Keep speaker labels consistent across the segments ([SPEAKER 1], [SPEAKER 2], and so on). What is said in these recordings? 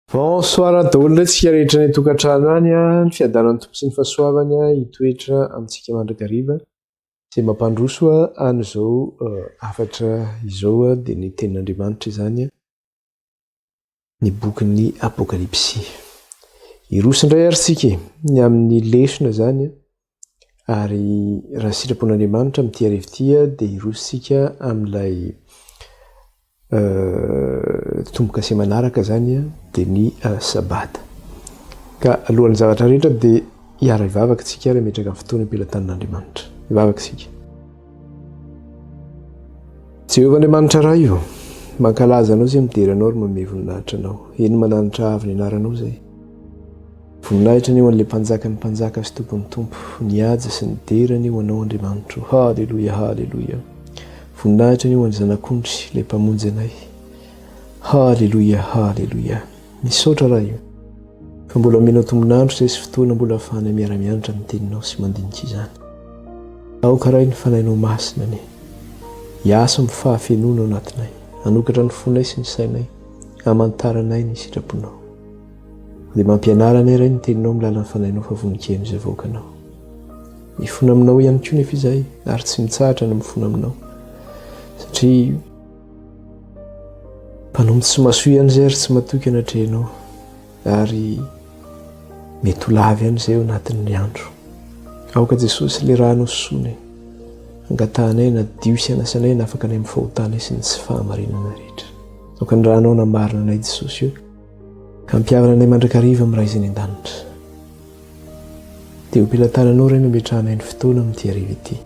[SPEAKER 1] Bonsoir daholo indray tsika rehetra any an-tokantrano any a, ny fiadanan'ny Tompo sy ny fahasoavany hitoetra amintsika mandrakariva. Izay mampandroso an'izao hafatra izao dia ny tenin'Andriamanitra izany, ny bokin'ny Apokalypsy. Hiroso indray ary tsika e, ny amin'ny lesona izany ary raha sitrapon'Andriamanitra amin'ity hariva ity dia hiroso tsika amin'ilay Tombo-kase manaraka izany dia ny Sabata. Ka alohan'ny zavatra rehetra dia hiara-hivavaka isika ary hametraka ny fotoana am-pelatanan'Andriamanitra. Hivavaka isika. Jehovah Andriamanitra Ray o, mankalaza Anao izay midera Anao ary manome voninahitra Anao. Eny mananatra avo ny anaranao izay. Voninahitra anie ho an'ilay Mpanjakan'ny mpanjaka sy Tompon'ny tompo, ny haja sy ny dera anie ho Anao Andriamanitro. Haleloia, haleloia. Voninahitra anie ho an'ny Zanak'ondry, ilay Mpamonjy anay. Haleloia, haleloia. Misaotra Ray o, fa mbola omenao tombon'andro izay sy fotoana mbola ahafahanay miara-mianatra ny Teninao sy mandinika izany. Aoka Ray ny Fanahinao Masina anie hiasa amin'ny fahafenoana ao anatinay, hanokatra ny fonay sy ny sainay, hamantaranay ny sitraponao. Dia mampianara anay Ray ny teninao amin'ny lalan'ny fanahinao fa vonon-keno izay vahoakanao. Mifona aminao ihany koa nefa izahay ary tsy mitsahatra ny mifona aminao satria mpanompo tsy masoa ihany izay ary tsy matoky anatrehanao ary mety ho lava ihany izay ao anatin'ny andro. Aoka Jesosy ilay rà nao sosoina e. Angatahanay nadio sy anasanay hanafaka anay amin'ny fahotanay sy ny tsy fahamarinana rehetra. Aoka ny rànao namarina anay Jesosy io. Ka hampihavana anay mandrakariva amin'ny Ray izay any an-danitra. Dia ho am-pelatananao Ray no ametrahanay ny fotoana amin'ity hariva ity.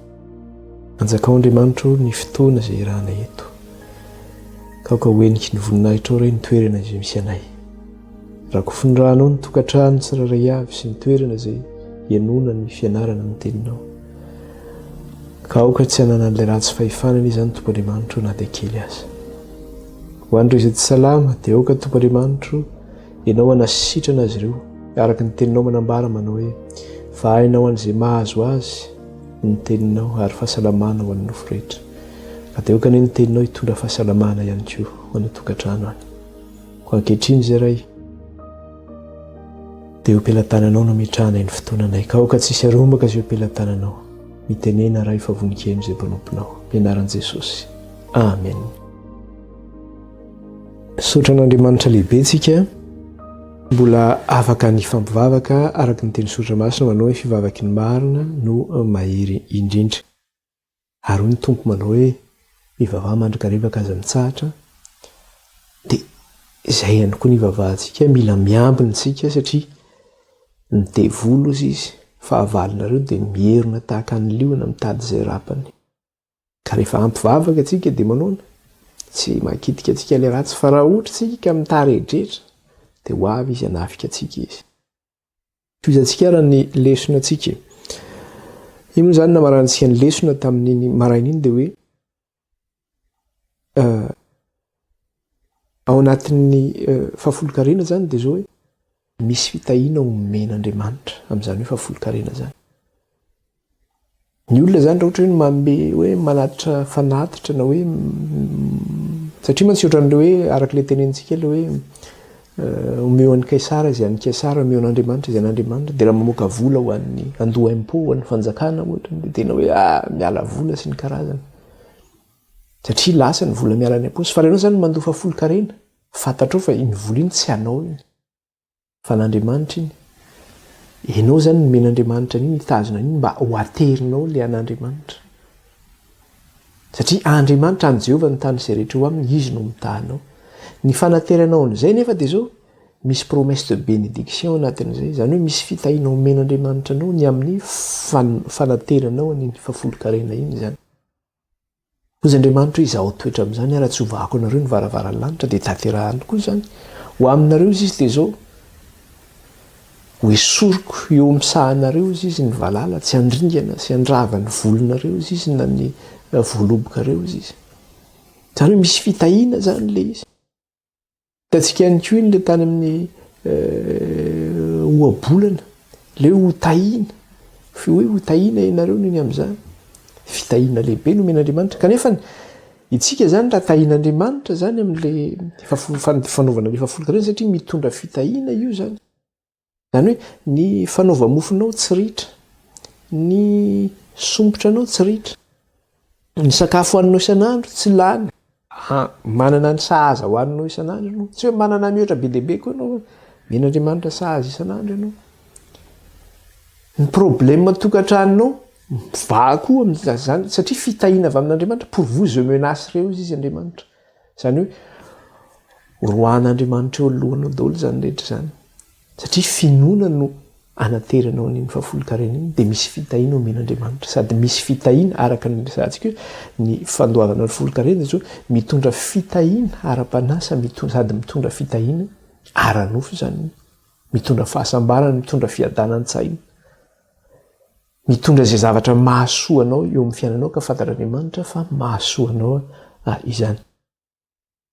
[SPEAKER 1] Anjakao Andriamanitra o ny fotoana izay iarahanay eto. Ka aoka ho heniky ny voninahitrao Ray ny toerana izay misy anay. Rakofy ny rànao ny tokantrano tsirairay avy sy ny toerana izay hihainoana ny fianarana ny teninao. Ka aoka tsy hananan'ilay ratsy fahefana anie izany Tompo Andriamanitra o na dia kely aza. Ho an'ireo izay tsy salama, dia aoka Tompo Andriamanitro, Ianao hanasitrana azy ireo, araka ny teninao manambara manao hoe, Fa aina ho an'izay mahazo azy ny teninao, ary fahasalamana ho an'ny nofo rehetra. Ka dia aoka anie ny teninao hitondra fahasalamana ihany koa ho any an-tokantrano any. Koa ankehitriny izay Ray, dia eo am-pelatananao no ametrahanay ny fotoananay, ka aoka tsy hisy harombaka izay eo am-pelatananao. Mitenena Ray fa vonon-keno izay mpanomponao. Amin'ny anaran'i Jesosy. Amen. Misaotra an'Andriamanitra lehibe tsika mbola afaka nifampivavaka araka ny teny soratra masina manao hoe fivavaky ny marina no mahery indrindra. Ary hoy ny Tompo manao hoe mivavaha mandrakariva ka aza mitsahatra. Dia izay ihany koa ny ivavahantsika, mila miambina isika satria ny devoly hozy izy, fahavalonareo dia mierona tahaka ny liona mitady izay rapany. Ka rehefa ampy vavaka tsika dia manaona? Tsy mahakitika antsika ilay ratsy fa raha ohatra tsika ka mitaredretra dia ho avy izy hanafika antsika izy. Tohizantsika ara ny lesona antsika. Iny moa izany namarantsika ny lesona tamin'iny maraina iny dia hoe eh, ao anatin'ny eh, fahafolonkarena izany dia izao hoe misy fitahiana omen'Andriamanitra amin'izany hoe fahafolonkarena izany. Ny olona izany raha ohatra hoe manome hoe manatitra fanatitra na hoe satria mantsy ohatran'ilay hoe araka ilay tenenintsika ilay hoe euh, omeo an'i Kaisara izay an'i Kaisara, omeo an'Andriamanitra izay an'Andriamanitra, dia raha mamoaka vola ho an'ny handoa impôt ho an'ny fanjakana ohatra dia tena hoe ah miala vola sy ny karazany. Satria lasa ny vola miala any am-paosy. Fa raha ianao izany mandoa fahafolonkarena, fantatrao fa iny vola iny tsy anao iny. Fa an'Andriamanitra iny. Ianao izany nomen'Andriamanitra an'iny hitazona an'iny mba ho aterinao ilay an'Andriamanitra. Satria Andriamanitra, an'i Jehovah ny tany izay rehetra eo aminy, Izy no mitaha anao. Ny fanateranao an'izay nefa dia izao, misy promesse de bénédiction anatin'izay, izany hoe misy fitahiana omen'Andriamanitra anao ny amin'ny fanateranao an'iny fahafolonkarena iny izany. Hoy Andriamanitra hoe, Izaho toetra amin'izany ary tsy hovahako anareo ny varavaran'ny lanitra, dia tanterahany koa izany. Ho aminareo izy izy dia izao, ho esoriko eo amin'ny sahanareo izy izy ny valala, tsy handringana sy handrava ny volonareo izy izy na ny voalobokareo izy izy. Izany hoe misy fitahiana izany ilay izy. Hitantsika ihany koa iny ilay tany amin'ny ohabolana, ilay hoe hotahiana, hoe hotahiana ianareo noho ny amin'izany. Fitahiana lehibe nomen'Andriamanitra. Kanefa Itsika izany raha tahian'Andriamanitra izany amin'ilay fanaovana ilay fahafolonkarena satria mitondra fitahiana io izany. Izany hoe ny fanaova-mofonao tsy ritra, ny sompotranao tsy ritra, ny sakafo hohaninao isan'andro tsy lany. Manana ny sahaza hohaninao isan'andro ianao. Tsy hoe manana mihoatra be dia be koa ianao fa omen'Andriamanitra sahaza isan'andro ianao. Ny problème tokantranonao mivaha koa amin'izany satria fitahiana avy amin'Andriamanitra, pour vous je menace ireo izy Andriamanitra. Izany hoe roahan'Andriamanitra eo alohanao daholo izany rehetra izany. Satria finoana no anateranao an'iny fahafolonkarena iny dia misy fitahiana omen'Andriamanitra. Sady misy fitahiana araka ny resahantsika hoe ny fandoavana ny folonkarena dia zao mitondra fitahiana ara-panahy sady mitondra fitahiana ara-nofo izany. Mitondra fahasambarana, mitondra fiadanan-tsaina. Mitondra izay zavatra mahasoa anao eo amin'ny fiainanao ka fantatr'Andriamanitra fa mahasoa anao izany.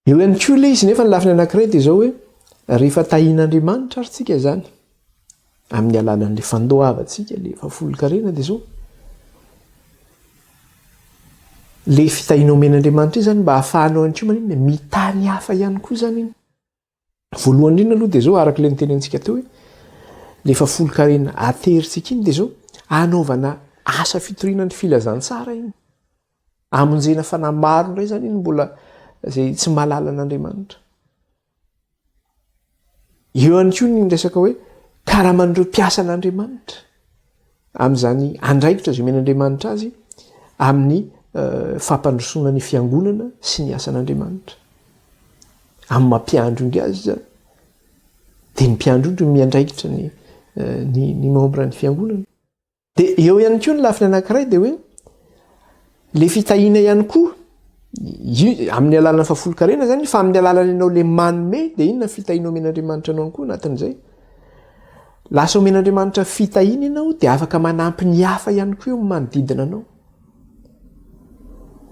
[SPEAKER 1] Eo ihany koa ilay izy nefa ny lafiny anankiray dia izao hoe rehefa tahian'Andriamanitra ary tsika izany amin'ny alalan'ilay fandoavantsika ilay fahafolonkarena dia izao ilay fitahiana omen'Andriamanitra iny izany mba hahafahanao ihany koa maninona mitahy ny hafa ihany koa izany iny. Voalohany indrindra aloha dia izao araka ilay nitenentsika teo hoe ilay fahafolonkarena aterintsika iny dia izao hanaovana asa fitoriana ny filazantsara iny. Amonjena fanahy maro indray izany iny mbola izay tsy mahalala an'Andriamanitra. Eo ihany koa ny resaka hoe karaman'ireo mpiasan'Andriamanitra amin'izany andraikitra izay omen'Andriamanitra azy amin'ny eh, fampandrosoana ny fiangonana sy ny asan'Andriamanitra. Amin'ny mampiandry ondry azy izany. Dia ny mpiandry ondry miandraikitra ny, eh, ny, ny membre ny fiangonana. Dia eo ihany koa ny lafiny anankiray dia hoe le fitahiana ihany koa amin'ny alalan'ny fahafolonkarena zany fa amin'ny alalan'ny ianao le manome dia inona ny fitahiana omen'Andriamanitra anao koa anatin'izay. Lasa omen'Andriamanitra fitahiana ianao dia afaka manampy ny hafa ihany koa eo amin'ny manodidina anao.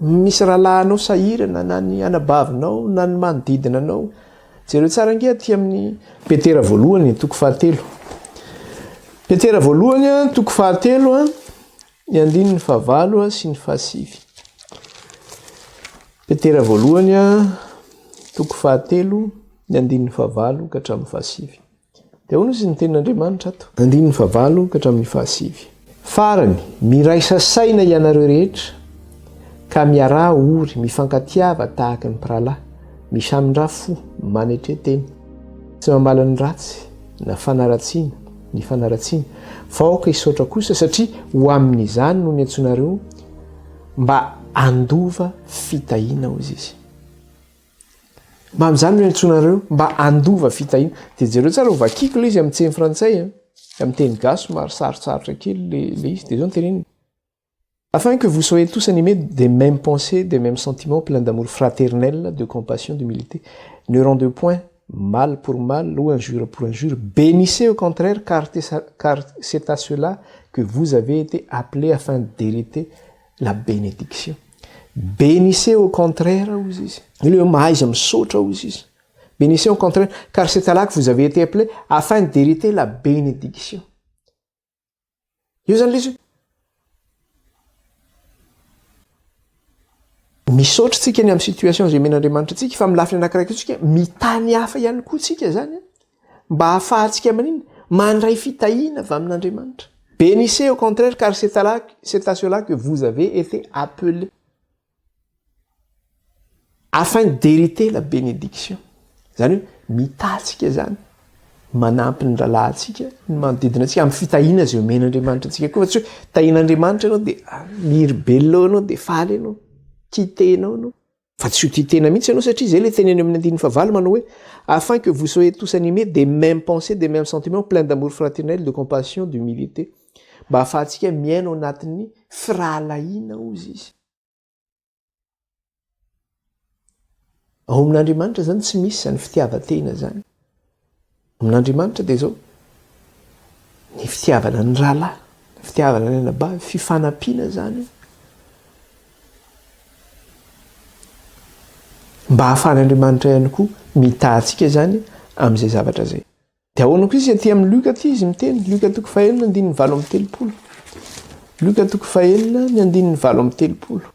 [SPEAKER 1] Misy rahalahinao sahirana na ny anabavinao na ny manodidina anao. Jereo tsara ange aty amin'ny Petera voalohany toko fahatelo. Petera voalohany toko fahatelo ny andininy fahavalo sy ny fahasivy. Petera voalohany toko fahatelo ny andininy fahavalo ka hatramin'ny fahasivy. Dia ahoana ozy ny tenin'Andriamanitra ato? Andininy fahavalo ka hatramin'ny fahasivy. Farany, miraisa saina ianareo rehetra, ka miaraha ory, mifankatiava tahaka ny mpirahalahy, misamindrà fo, manetre tena, tsy mamaly ny ratsy na fanaratsiana ny fanaratsiana, fa aoka hisaotra kosa, satria ho amin'izany no niantsoanareo mba handova fitahiana, hozy izy. Mba amin'izany no iantsoanareo mba handova fitahiana. Dia jereo tsara, ho vakiko ilay izy amin'ny teny frantsay, amin'ny teny gasy somary sarotsarotra kely ilay izy. Dia izao no teneniny. Afin que vous soyez tous animés des mêmes pensées, des mêmes sentiments, pleins d'amour fraternel, de compassion, d'humilité. Ne rendez point mal pour mal ou injure pour injure. Bénissez au contraire, car c'est à cela que vous avez été appelés afin d'hériter la bénédiction. Bénissez au contraire, hozy izy. Ilay hoe mahaiza misaotra, hozy izy. Bénissez au contraire, car c'est à là que vous avez été appelés afin d'hériter la bénédiction. Io zany le izy hoe misaotra tsika ny amin'ny situation izay omen'Andriamanitra antsika fa amin'ny lafiny anankiray koa tsika mitahy ny hafa ihany koa tsika zany mba hahafahantsika maninona? Mandray fitahiana avy amin'Andriamanitra. Bénissez au contraire car c'est à là, c'est à cela que vous avez été appelés afin d'hériter la bénédiction. Zany hoe mitahy antsika zany, manampy ny rahalahintsika, ny manodidina antsika amin'ny fitahiana izay omen'Andriamanitra antsika koa fa tsy hoe tahian'Andriamanitra ianao dia ah, miry-belona eo ianao dia faly ianao, tia tena ao ianao. Fa tsy ho tia tena mihitsy ianao satria izay ilay teneny amin'ny andininy fahavalo manao hoe afin que vous soyez tous animés des mêmes pensées, des mêmes sentiments, pleins d'amour fraternel, de compassion, d'humilité. Mba hahafahantsika miaina ao anatin'ny firahalahiana hozy izy. Ao amin'Andriamanitra izany tsy misy izany fitiavan-tena izany. Amin'Andriamanitra dia izao, ny fitiavana ny rahalahy, ny fitiavana ny anabavy, fifanampiana izany io. Mba hahafahan'Andriamanitra ihany koa mitaha antsika izany amin'izay zavatra izay. Dia ahoana koa izy aty amin'ny Lioka aty izy miteny, Lioka toko fahenina andininy 38. Lioka toko fahenina ny andininy 38.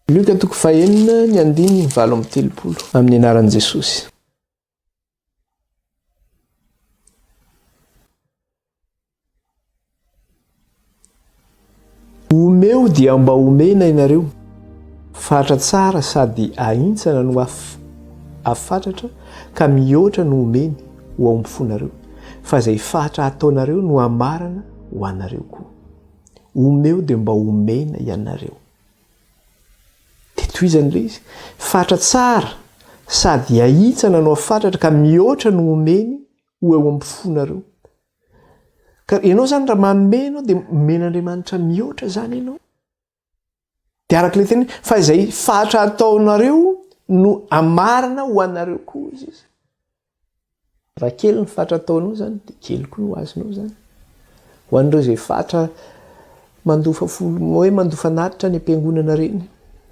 [SPEAKER 1] Lioka toko fahenina ny andininy 38 amin'ny anaran'i Jesosy. Omeo dia mba omena ianareo. Fatra tsara sady ahintsana no afatratra ka mihoatra no omeny ho ao am-ponareo, fa izay fatra ataonareo no hamarana ho anareo koa. Omeo dia mba omena ianareo. Dia tohizany ilay izy. Fatra tsara sady ahintsana no afatratra ka mihoatra no omeny ho eo am-ponareo. Ka ianao izany raha manome ianao dia omen'Andriamanitra mihoatra izany ianao. Dia araka ilay teny fa izay fatra ataonareo no amarina ho anareo koa izy izy. Raha kely ny fatra ataonao izany dia kely koa no azonao izany. Ho an'ireo izay fatra mandofa folo hoe mandofa anatitra any am-piangonana ireny.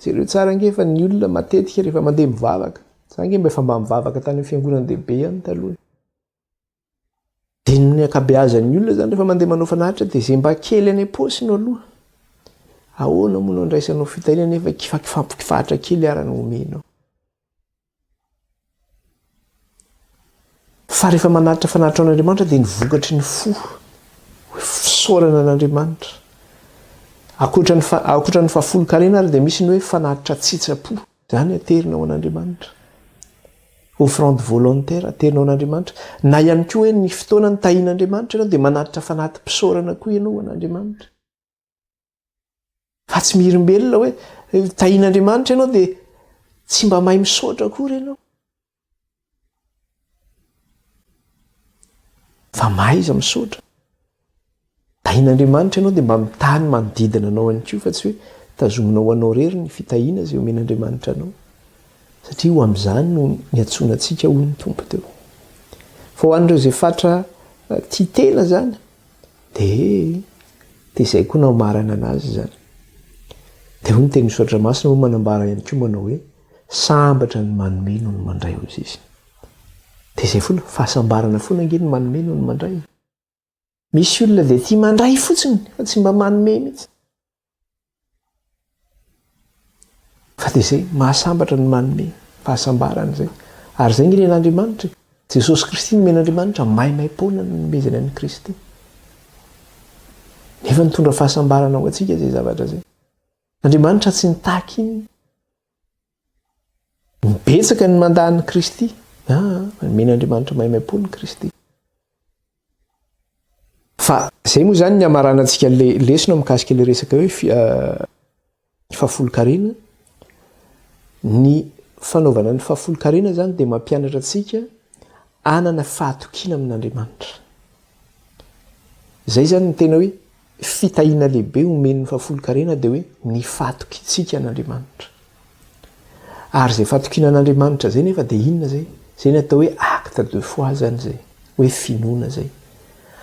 [SPEAKER 1] Jereo tsara ange fa ny olona matetika rehefa mandeha mivavaka. Za ange mba efa mba mivavaka tany amin'ny fiangonan-dehibe ihany taloha. Dia ny ankabeazan'ny olona izany rehefa mandeha manao fanatitra dia izay mba kely any am-paosy no aloha. Ahoana moa no andraisanao fitahiana nefa kifakifampikifahatra kely ara no omenao. Fa rehefa manatitra fanatitra an'Andriamanitra dia ny vokatry ny fo, hoe fisaorana an'Andriamanitra. Ankoatra ny ankoatra ny fahafolon-karena ary dia misy ny hoe fanatitra tsitsa-po. Izany aterina ho an'Andriamanitra. Offrande volontaire aterina ho an'Andriamanitra. Na ihany koa hoe ny fotoana nitahian'Andriamanitra ianao dia manatitra fanati-pisaorana koa ianao ho an'Andriamanitra. Fa tsy mihirimbelona hoe tahian'Andriamanitra ianao dia tsy mba mahay misaotra akory ianao. Fa mahaiza misaotra. Tahin'Andriamanitra ianao dia mba mitahy ny manodidina anao ihany koa fa tsy hoe tazominao ho anao irery ny fitahiana izay omen'Andriamanitra anao. Satria ho amin'izany no niantsoana antsika hoy ny Tompo teo. Fa ho an'ireo izay fatra tia tena izany dia dia izay koa no hamarana anazy izany. Dia hoy ny tenin'ny Soratra Masina moa manambara ihany koa manao hoe sambatra ny manome noho ny mandray hoy izy. Dia izay foana, fahasambarana foana ange ny manome noho ny mandray. Misy olona dia tia mandray fotsiny fa tsy mba manome mihitsy. Fa dia izay, mahasambatra ny manome, fahasambarana izay. Ary izay nge ny an'Andriamanitra e. Jesosy Kristy nomen'Andriamanitra maimaim-poana no nomezany an'i Kristy. Nefa nitondra fahasambarana ho antsika izay zavatra izay. Andriamanitra tsy nitaky inona. Betsaka ny mandà an'i Kristy. Ah, nomen'Andriamanitra maimaim-poana i Kristy. Fa izay moa izany ny hamaranantsika le lesona mikasika ilay resaka hoe eh, fahafolonkarena. Ny fanaovana ny fahafolonkarena izany dia mampianatra antsika hanana fahatokiana amin'Andriamanitra. Izay izany ny tena hoe fitahiana lehibe omen'ny fahafolonkarena dia hoe ny fahatokiantsika an'Andriamanitra. Ary izay fahatokiana an'Andriamanitra izay nefa dia inona izay? Izay ny atao hoe acte de foi izany izay, hoe finoana izay.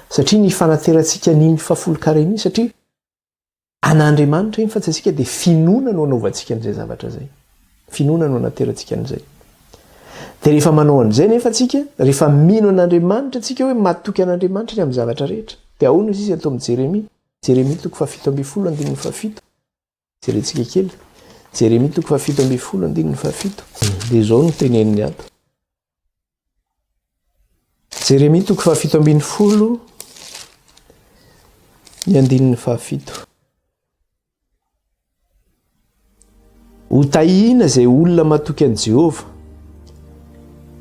[SPEAKER 1] Satria ny fanaterantsika an'iny fahafolonkarena iny, satria an'Andriamanitra iny fa tsy antsika dia finoana no anaovantsika an'izay zavatra izay. Finoana no anaterantsika an'izay. Dia rehefa manao an'izay nefa tsika, rehefa mino an'Andriamanitra tsika hoe matoky an'Andriamanitra ny amin'ny zavatra rehetra. Dia ahoana izy izy atao amin'i Jeremia? Jeremia toko faha-17 andininy fahafito. Jerentsika kely. Jeremia toko faha-17 andininy fahafito. Dia izao no teneniny ato. Jeremia toko faha-17 ny andininy fahafito. Hotahiana izay olona matoky an'i Jehovah,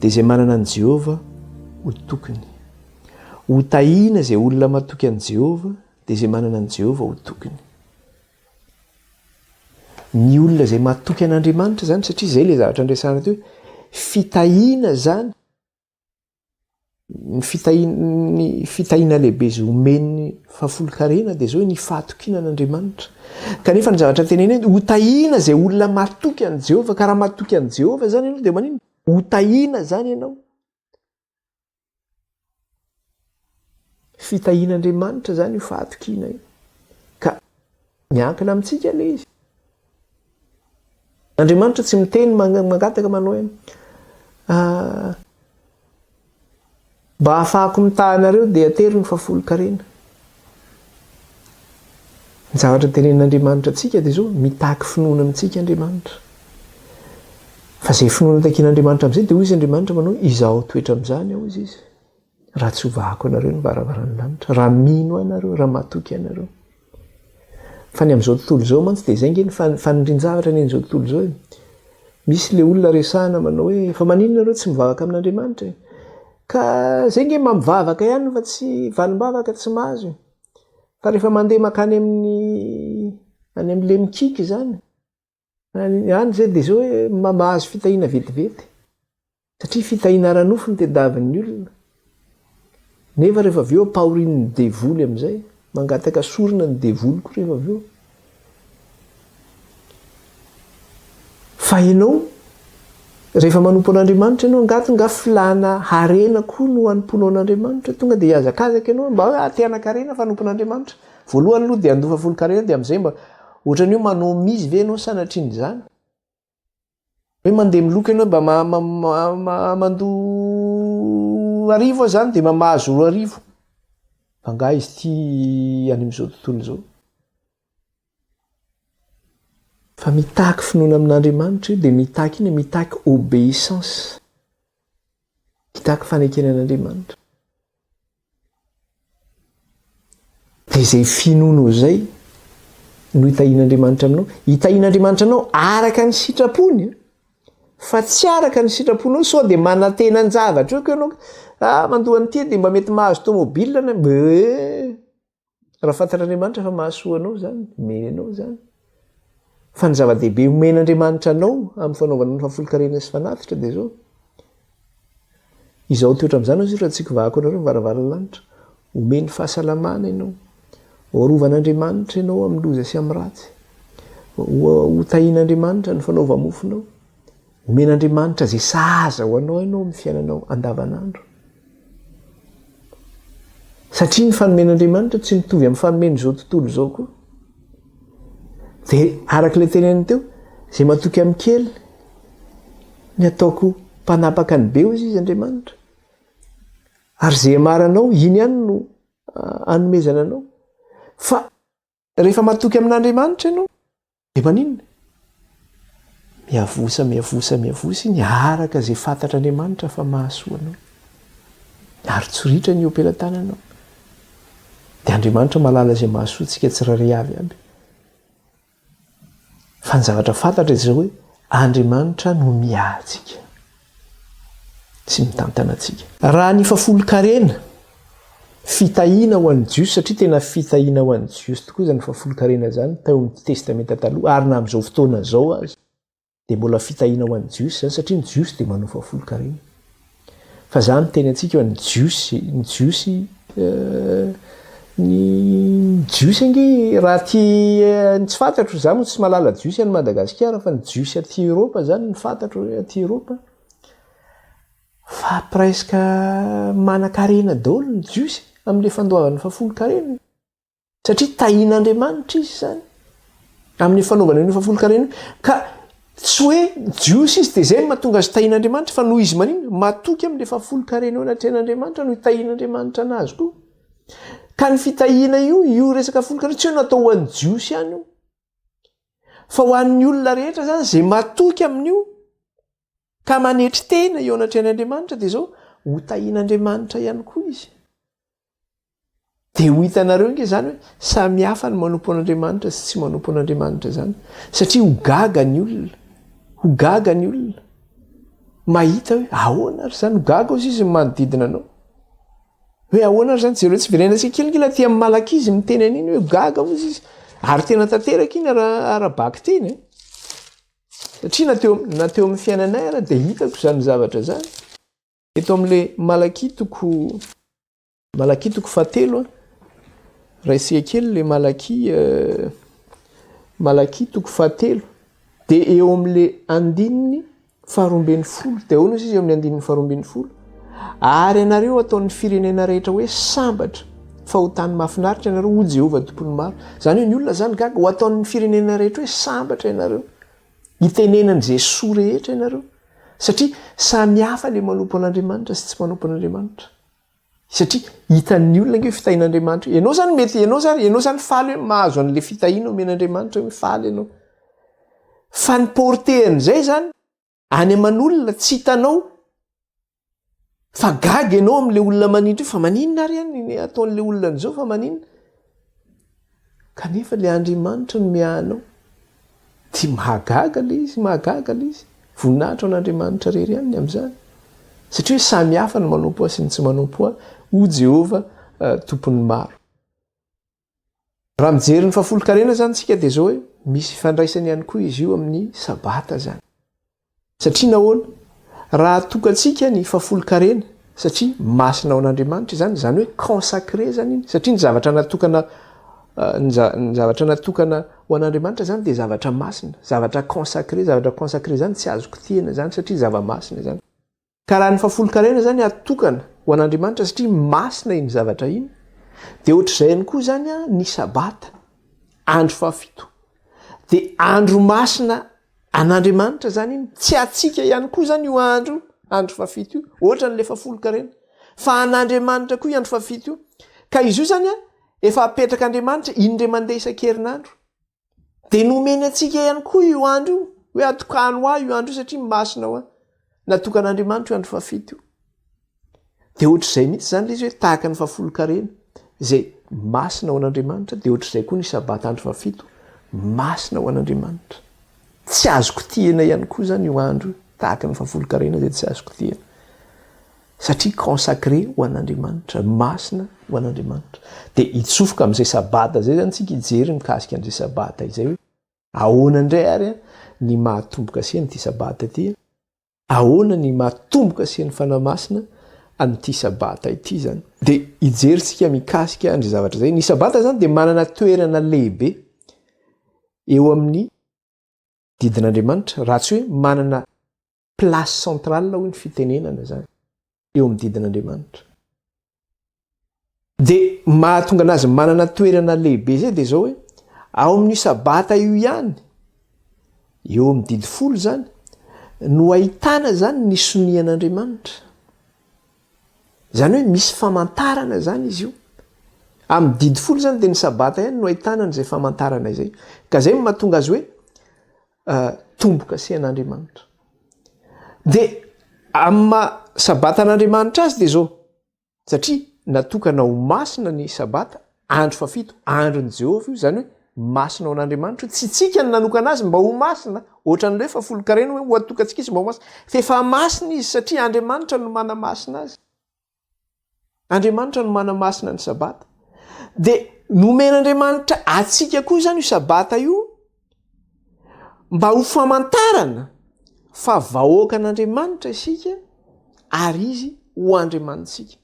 [SPEAKER 1] dia izay manana an'i Jehovah ho tokiny. Hotahiana izay olona matoky an'i Jehovah, dia izay manana an'i Jehovah ho tokiny. Ny olona izay matoky an'Andriamanitra izany, satria izay ilay zavatra niresahana teo, fitahiana izany Ny fitahian'ny fitahiana lehibe izay omen'ny fahafolonkarena dia izao hoe ny fahatokiana an'Andriamanitra. Kanefa ny zavatra tenenina hoe hotahiana izay olona matoky an'i Jehovah, ka raha matoky an'i Jehovah izany ianao dia maninona? Hotahiana izany ianao. Fitahian'Andriamanitra izany io fahatokiana io. Ka miankina amintsika ilay izy. Andriamanitra tsy miteny mangataka manao hoe ah, mba hahafahako mitaha anareo dia atero ny fahafolonkarena. Ny zavatra tenenin'Andriamanitra antsika dia izao, mitaky finoana amintsika Andriamanitra. Fa izay finoana takian'Andriamanitra amin'izay dia hoy izy Andriamanitra manao hoe, izaho toetra amin'izany aho, hoy izy, raha tsy hovahako anareo ny varavaran'ny lanitra, raha mino ahy nareo, raha matoky ahy nareo. Fa ny amin'izao tontolo izao mantsy dia izay ange ny fanindrin-javatra ny an'izao tontolo izao e. Misy ilay olona resahana manao hoe, fa maninona nareo tsy mivavaka amin'Andriamanitra e? Ka izay ange mba mivavaka ihany fa tsy valim-bavaka tsy mahazo e. Fa rehefa mandeha mankany amin'ny any amin'ilay mikiky izany, any izay dia izao hoe mahazo fitahiana vetivety. Satria fitahiana ara-nofo no tediavin'ny olona. Nefa rehefa avy eo ampahorian'ny devoly amin'izay, mangataka sorona ny devoly koa rehefa avy eo. Fa ianao, rehefa manompo an'Andriamanitra ianao, angaha nga filàna harena koa no hanompoanao an'Andriamanitra? Tonga dia hihazakazaka ianao mba hoe ah, te hanan-karena fa hanompo an'Andriamanitra. Voalohany aloha dia handoa fahafolon-karena dia amin'izay mba ohatran'ny hoe manao mizy ve ianao sanatrian'izany? Hoe mandeha miloka ianao mba mandoa arivo aho izany dia mba mahazo 2000. Fa angaha izy ity any amin'izao tontolo izao? Fa mitaky finoana amin'Andriamanitra io dia mitaky inona? Mitaky obéissance. Mitaky fanekena an'Andriamanitra. Dia izay finoanao izay no hitahian'Andriamanitra aminao. Hitahian'Andriamanitra anao araka ny sitrapony fa tsy araka ny sitraponao sao dia manantena an-javatra eo ko ianao. Ah, mandoa an'ity dia mba mety mahazo tomobile na Raha fantatr'Andriamanitra fa mahasoa anao izany, omeny anao izany. Fa ny zava-dehibe omen'Andriamanitra anao amin'ny fanaovana ny fahafolonkarena sy fanatitra dia izao. Izao toetra amin'izany hoy izy raha tsy kovahako anareo ny varavaran'ny lanitra. Omeny fahasalamana ianao. Ho arovan'Andriamanitra ianao amin'ny loza sy amin'ny ratsy. Ho tahian'Andriamanitra ny fanaova-mofonao. Omen'Andriamanitra izay sahaza ho anao ianao amin'ny fiainanao andavanandro. Satria ny fanomen'Andriamanitra tsy mitovy amin'ny fanomen'izao tontolo izao koa. Dia araka ilay teneniny teo, izay matoky amin'ny kely, ny ataoko mpanapaka ny be hozy izy Andriamanitra. Ary izay amaranao, iny ihany no anomezana anao. Fa rehefa matoky amin'Andriamanitra ianao, Dia maninona? Miavosa, miavosa, miavosa iny araka izay fantatr'Andriamanitra fa mahasoa anao. Ary tsy ritra ny eo am-pelatananao. Dia Andriamanitra mahalala izay mahasoa antsika tsirairay avy aby. Fa ny zavatra fantatra dia izao hoe Andriamanitra no miahy antsika. Tsy mitantana antsika. Raha ny fahafolonkarena, fitahiana ho an'ny Jiosy, satria tena fitahiana ho an'ny Jiosy tokoa izany fahafolonkarena izany teo amin'ny Testamenta Taloha ary na amin'izao fotoana izao aza dia mbola fitahiana ho an'ny Jiosy izany satria ny Jiosy dia manao fahafolonkarena. Fa za miteny antsika hoe ny Jiosy, ny Jiosy Ny jiosy ange raha aty ny tsy fantatro, za moa tsy mahalala jiosy any Madagasikara fa ny jiosy aty Europe zany ny fantatro hoe aty Europe fa presque manan-karena daholo ny jiosy amin'le fandoavana fahafolon-karena satria tahian'Andriamanitra izy zany amin'ny fanaovana an'io fahafolon-karena io ka tsy hoe jiosy izy dia zay no mahatonga azy tahian'Andriamanitra fa noho izy maninona matoky amin'le fahafolon-karena eo anatrehan'Andriamanitra no hitahian'Andriamanitra anazy koa. Ka ny fitahiana io, io resaka folon-karena tsy hoe natao ho an'ny jiosy ihany io. Fa ho an'ny olona rehetra zany izay matoky amin'io ka manetry tena eo anatrehan'Andriamanitra dia izao ho tahian'Andriamanitra ihany koa izy. Dia ho hitanareo ange izany hoe samy hafa ny manompo an'Andriamanitra sy tsy manompo an'Andriamanitra izany. Satria ho gaga ny olona. Ho gaga ny olona. Mahita hoe ahoana ary izany, ho gaga ozy izy ny manodidina anao. Hoe ahoana ary izany, jereo tsy verenantsika kely ange aty amin'ny Malakia izy miteny an'iny hoe gaga ozy izy. Ary tena tanteraka iny ara-bakiteny e. Satria na teo, na teo amin'ny fiainanay ara dia hitako izany zavatra izany. Eto amin'ilay Malakia toko Malakia toko fahatelo a. Raisika kely ilay Malakia Malakia toko fahatelo. Dia eo amin'ilay andininy 12. Dia ahoana izy eo amin'ny andininy 12? Ary ianareo ataon'ny firenena rehetra hoe sambatra, fa ho tany mahafinaritra ianareo, hoy Jehovah Tompon'ny maro. Izany hoe ny olona izany gaga, ho ataon'ny firenena rehetra hoe sambatra ianareo. Hitenenan'i Jesoa rehetra ianareo. Satria samy hafa ilay manompo an'Andriamanitra sy tsy manompo an'Andriamanitra. Satria hitan'ny olona ange io fitahian'Andriamanitra io. Ianao zany mety, ianao zany, ianao zany faly hoe mahazo an'le fitahiana omen'Andriamanitra hoe faly ianao. Fa ny portée an'izay zany any aman'olona tsy hitanao fa gaga ianao amin'le olona manindry io fa maninona ary any ny ataon'le olona an'izao fa maninona? Kanefa le Andriamanitra no miahy anao. Dia mahagaga le izy, mahagaga le izy. Voninahitra ho an'Andriamanitra irery ihany ny amin'izany. Satria hoe samy hafa ny manompo ahy sy ny tsy manompo ahy, hoy Jehovah Tompon'ny maro. Raha mijery ny fahafolonkarena izany isika dia izao hoe misy ifandraisany ihany koa izy io amin'ny Sabata izany. Satria nahoana? Raha atokantsika ny fahafolonkarena, satria masina ho an'Andriamanitra izany, izany hoe consacré izany iny, satria ny zavatra natokana ny zavatra natokana ho an'Andriamanitra izany dia zavatra masina, zavatra consacré, zavatra consacré izany tsy azo kitihina izany satria zava-masina izany. Ka raha ny fahafolonkarena izany atokana ho an'Andriamanitra satria masina iny zavatra iny, dia ohatr'izay ihany koa izany ny Sabata, andro fahafito. Dia andro masina an'Andriamanitra izany iny, tsy antsika ihany koa izany io andro io, andro fahafito io, ohatran'ilay fahafolonkarena, fa an'Andriamanitra koa io andro fahafito io. Ka izy io izany efa apetrak'Andriamanitra indray mandeha isan-kerinandro. Dia nomeny antsika ihany koa io andro io, hoe atokano ho ahy io andro io satria masina ho ahy. Natokan'Andriamanitra io andro fahafito io. Dia ohatr'izay mihitsy izany ilay izy hoe tahaka ny fahafolonkarena izay masina ho an'Andriamanitra, dia ohatr'izay koa ny sabata andro fahafito, masina ho an'Andriamanitra. Tsy azo kitihina ihany koa izany io andro io, tahaka ny fahafolonkarena izay tsy azo kitihina. Satria consacré ho an'Andriamanitra, masina ho an'Andriamanitra. Dia hitsofoka amin'izay sabata izay izany tsika hijery mikasika an'izay sabata izay hoe ahoana indray ary ny maha tombo-kase an'ity sabata ity. Ahoana ny maha tombo-kasen'ny Fanahy Masina an'ity Sabata ity izany? Dia hijery tsika mikasika an'izay zavatra izay. Ny Sabata izany dia manana toerana lehibe eo amin'ny didin'Andriamanitra, raha tsy hoe manana place centrale hoy ny fitenenana izany eo amin'ny didin'Andriamanitra. Dia mahatonga anazy manana toerana lehibe izay dia izao hoe, ao amin'io sabata io ihany, eo amin'ny didy folo izany, no ahitana izany ny sonian'Andriamanitra. Izany hoe misy famantarana izany izy io. Amin'ny didy folo izany dia ny sabata ihany no ahitana an'izay famantarana izay. Ka izay no mahatonga azy hoe tombo-kasehan'Andriamanitra. Dia amin'ny maha sabatan'Andriamanitra azy dia izao, Satria natokana ho masina ny Sabata, andro fahafito, andron'i Jehovah io, izany hoe masina ho an'Andriamanitra io. Tsy isika no nanokana azy mba ho masina, ohatran'ilay hoe fahafolonkarena hoe ho atokantsika izy mba ho masina. Fa efa masina izy satria Andriamanitra no manamasina azy. Andriamanitra no manamasina ny Sabata. Dia nomen'Andriamanitra antsika koa izany io Sabata io Mba ho famantarana fa vahoakan'Andriamanitra isika ary Izy ho Andriamanitsika.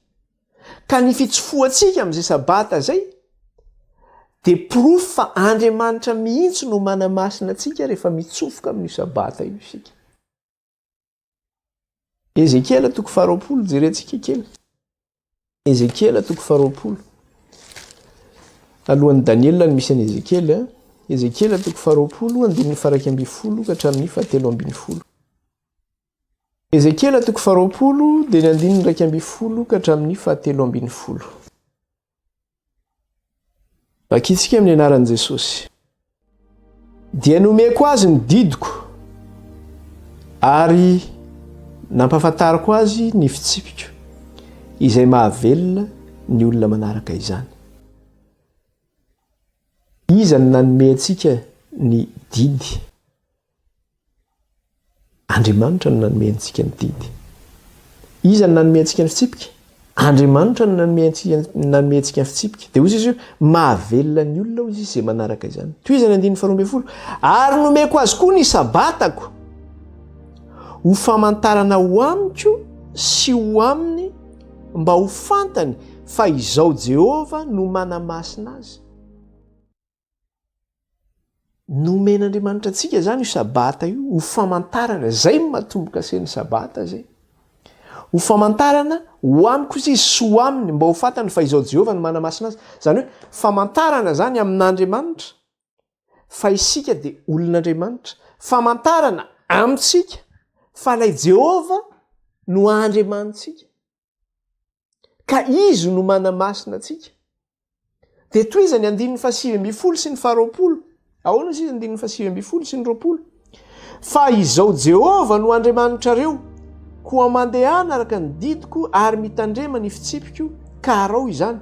[SPEAKER 1] Ka ny fitsofohantsika amin'izay Sabata izay dia porofo fa Andriamanitra mihitsy no manamasina antsika rehefa mitsofoka amin'io Sabata io isika. Ezekiela toko faharoapolo, jerentsika kely. Ezekiela toko faharoapolo. Alohan'ny Daniela no misy an'i Ezekiela. Ezekiela toko faharoapolo, andininy faharaika ambin'ny folo ka hatramin'ny fahatelo ambin'ny folo. Ezekiela toko faharoapolo dia ny andininy 11 ka hatramin'ny fahatelo ambin'ny folo. Vakintsika amin'ny anaran'i Jesosy. Dia nomeko azy ny didiko ary nampahafantariko azy ny fitsipiko izay mahavelona ny olona manaraka izany. Iza no nanome antsika ny didy? Andriamanitra no nanome antsika ny didy. Iza no nanome antsika ny fitsipika? Andriamanitra no nanome antsika nanome antsika ny fitsipika. Dia hoy izy hoe mahavelona ny olona hoy izy izay manaraka izany. Tohizany andininy faharoa ambin'ny folo. Ary nomeko azy koa ny sabatako ho famantarana ho amiko sy ho aminy mba ho fantany fa izao Jehovah no manamasina azy. Nomen'Andriamanitra antsika izany io Sabata io ho famantarana, izay no maha-tombo-kase ny Sabata izay. Ho famantarana ho amiko izy sy ho aminy mba ho fantany fa izao Jehovah no manamasina azy. Izany hoe famantarana izany amin'Andriamanitra fa isika dia olon'Andriamanitra. Famantarana amintsika fa ilay Jehovah no Andriamanitsika. Ka Izy no manamasina antsika. Dia tohizany ny andininy faha-19 sy ny faha-20. Ahoana izy andininy faha-19 sy ny 20? Fa izao Jehovah no Andriamanitrareo, koa mandehana araka ny didiko ary mitandrema ny fitsipiko ka arao izany.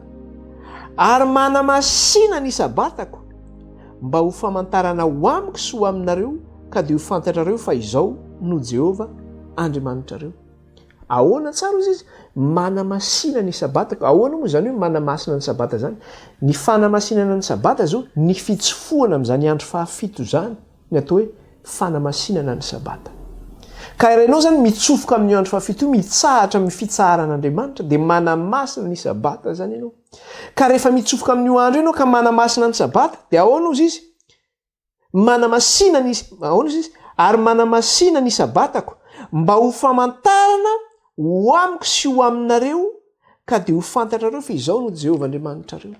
[SPEAKER 1] Ary manamasina ny sabatako mba ho famantarana ho amiko sy ho aminareo ka dia ho fantatrareo fa izao no Jehovah Andriamanitrareo. Ahoana tsara ozy izy? Manamasina ny Sabata. Ahoana moa izany hoe manamasina ny Sabata izany? Ny fanamasinana ny Sabata izao, ny fitsofohana amin'izany andro fahafito izany ny atao hoe fanamasinana ny Sabata. Ka raha ianao izany mitsofoka amin'io andro fahafito io, mitsahatra amin'ny fitsaharan'Andriamanitra, dia manamasina ny Sabata izany ianao. Ka rehefa mitsofoka amin'io andro io ianao ka manamasina ny Sabata, dia ahoana ozy izy? Manamasina ny, ahoana izy izy? Ary manamasina ny Sabatako, mba ho famantarana ho amiko sy ho aminareo, ka dia ho fantatrareo fa Izaho no Jehovah Andriamanitrareo.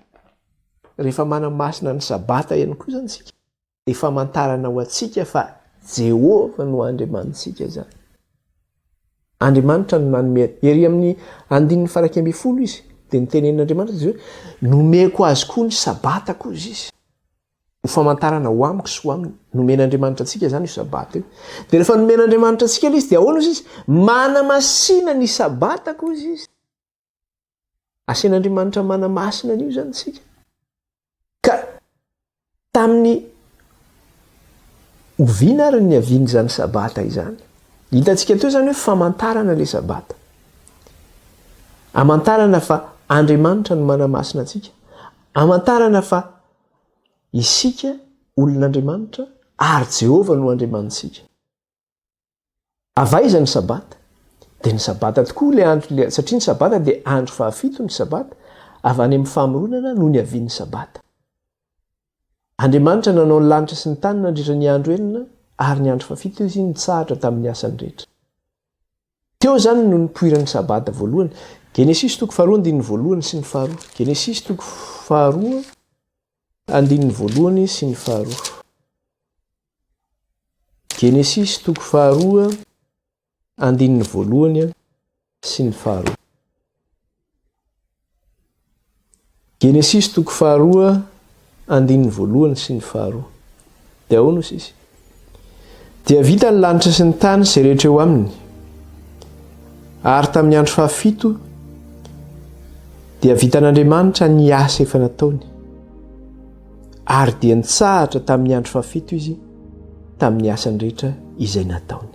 [SPEAKER 1] Rehefa manamasina ny Sabata ihany koa izany isika, dia famantarana ho antsika fa Jehovah no Andriamanitsika izany. Andriamanitra no nanome, ery amin'ny andininy faha-11 izy, dia nitenenin'Andriamanitra izy hoe, nomeko azy koa ny Sabatako, hoy izy. Ho famantarana ho amiko sy ho aminy. Nomen'Andriamanitra antsika izany io Sabata io. Dia rehefa nomen'Andriamanitra antsika ilay izy, dia ahoana hozy izy? Manamasina ny Sabatako hozy izy. Asain'Andriamanitra manamasina an'io izany isika. Ka tamin'ny oviana ary ny niavian'izany Sabata izany? Hitantsika teo izany hoe famantarana ilay Sabata. Amantarana fa Andriamanitra no manamasina antsika. Amantarana fa isika olon'Andriamanitra ary Jehovah no Andriamanitsika. Avy aiza ny Sabata? Dia ny Sabata tokoa ilay andro, ilay, satria ny Sabata dia andro fahafito ny Sabata, avy any amin'ny famoronana no niavian'ny Sabata. Andriamanitra nanao ny lanitra sy ny tany nandritra ny andro enina, ary ny andro fahafito izy nitsahatra tamin'ny asany rehetra. Teo izany no nipoiran'ny Sabata voalohany. Genesisy toko faharoa andininy voalohany sy ny faharoa. Genesisy toko faharoa andininy voalohany sy ny faharoa. Genesisy toko faharoa andininy voalohany sy ny faharoa. Genesisy toko faharoa andininy voalohany sy ny faharoa. Dia ahoana hoy sisa? Dia vita ny lanitra sy ny tany izay rehetra eo aminy. Ary tamin'ny andro fahafito dia vitan'Andriamanitra ny asa efa nataony. Ary dia nitsahatra tamin'ny andro fahafito izy tamin'ny asany rehetra izay nataony.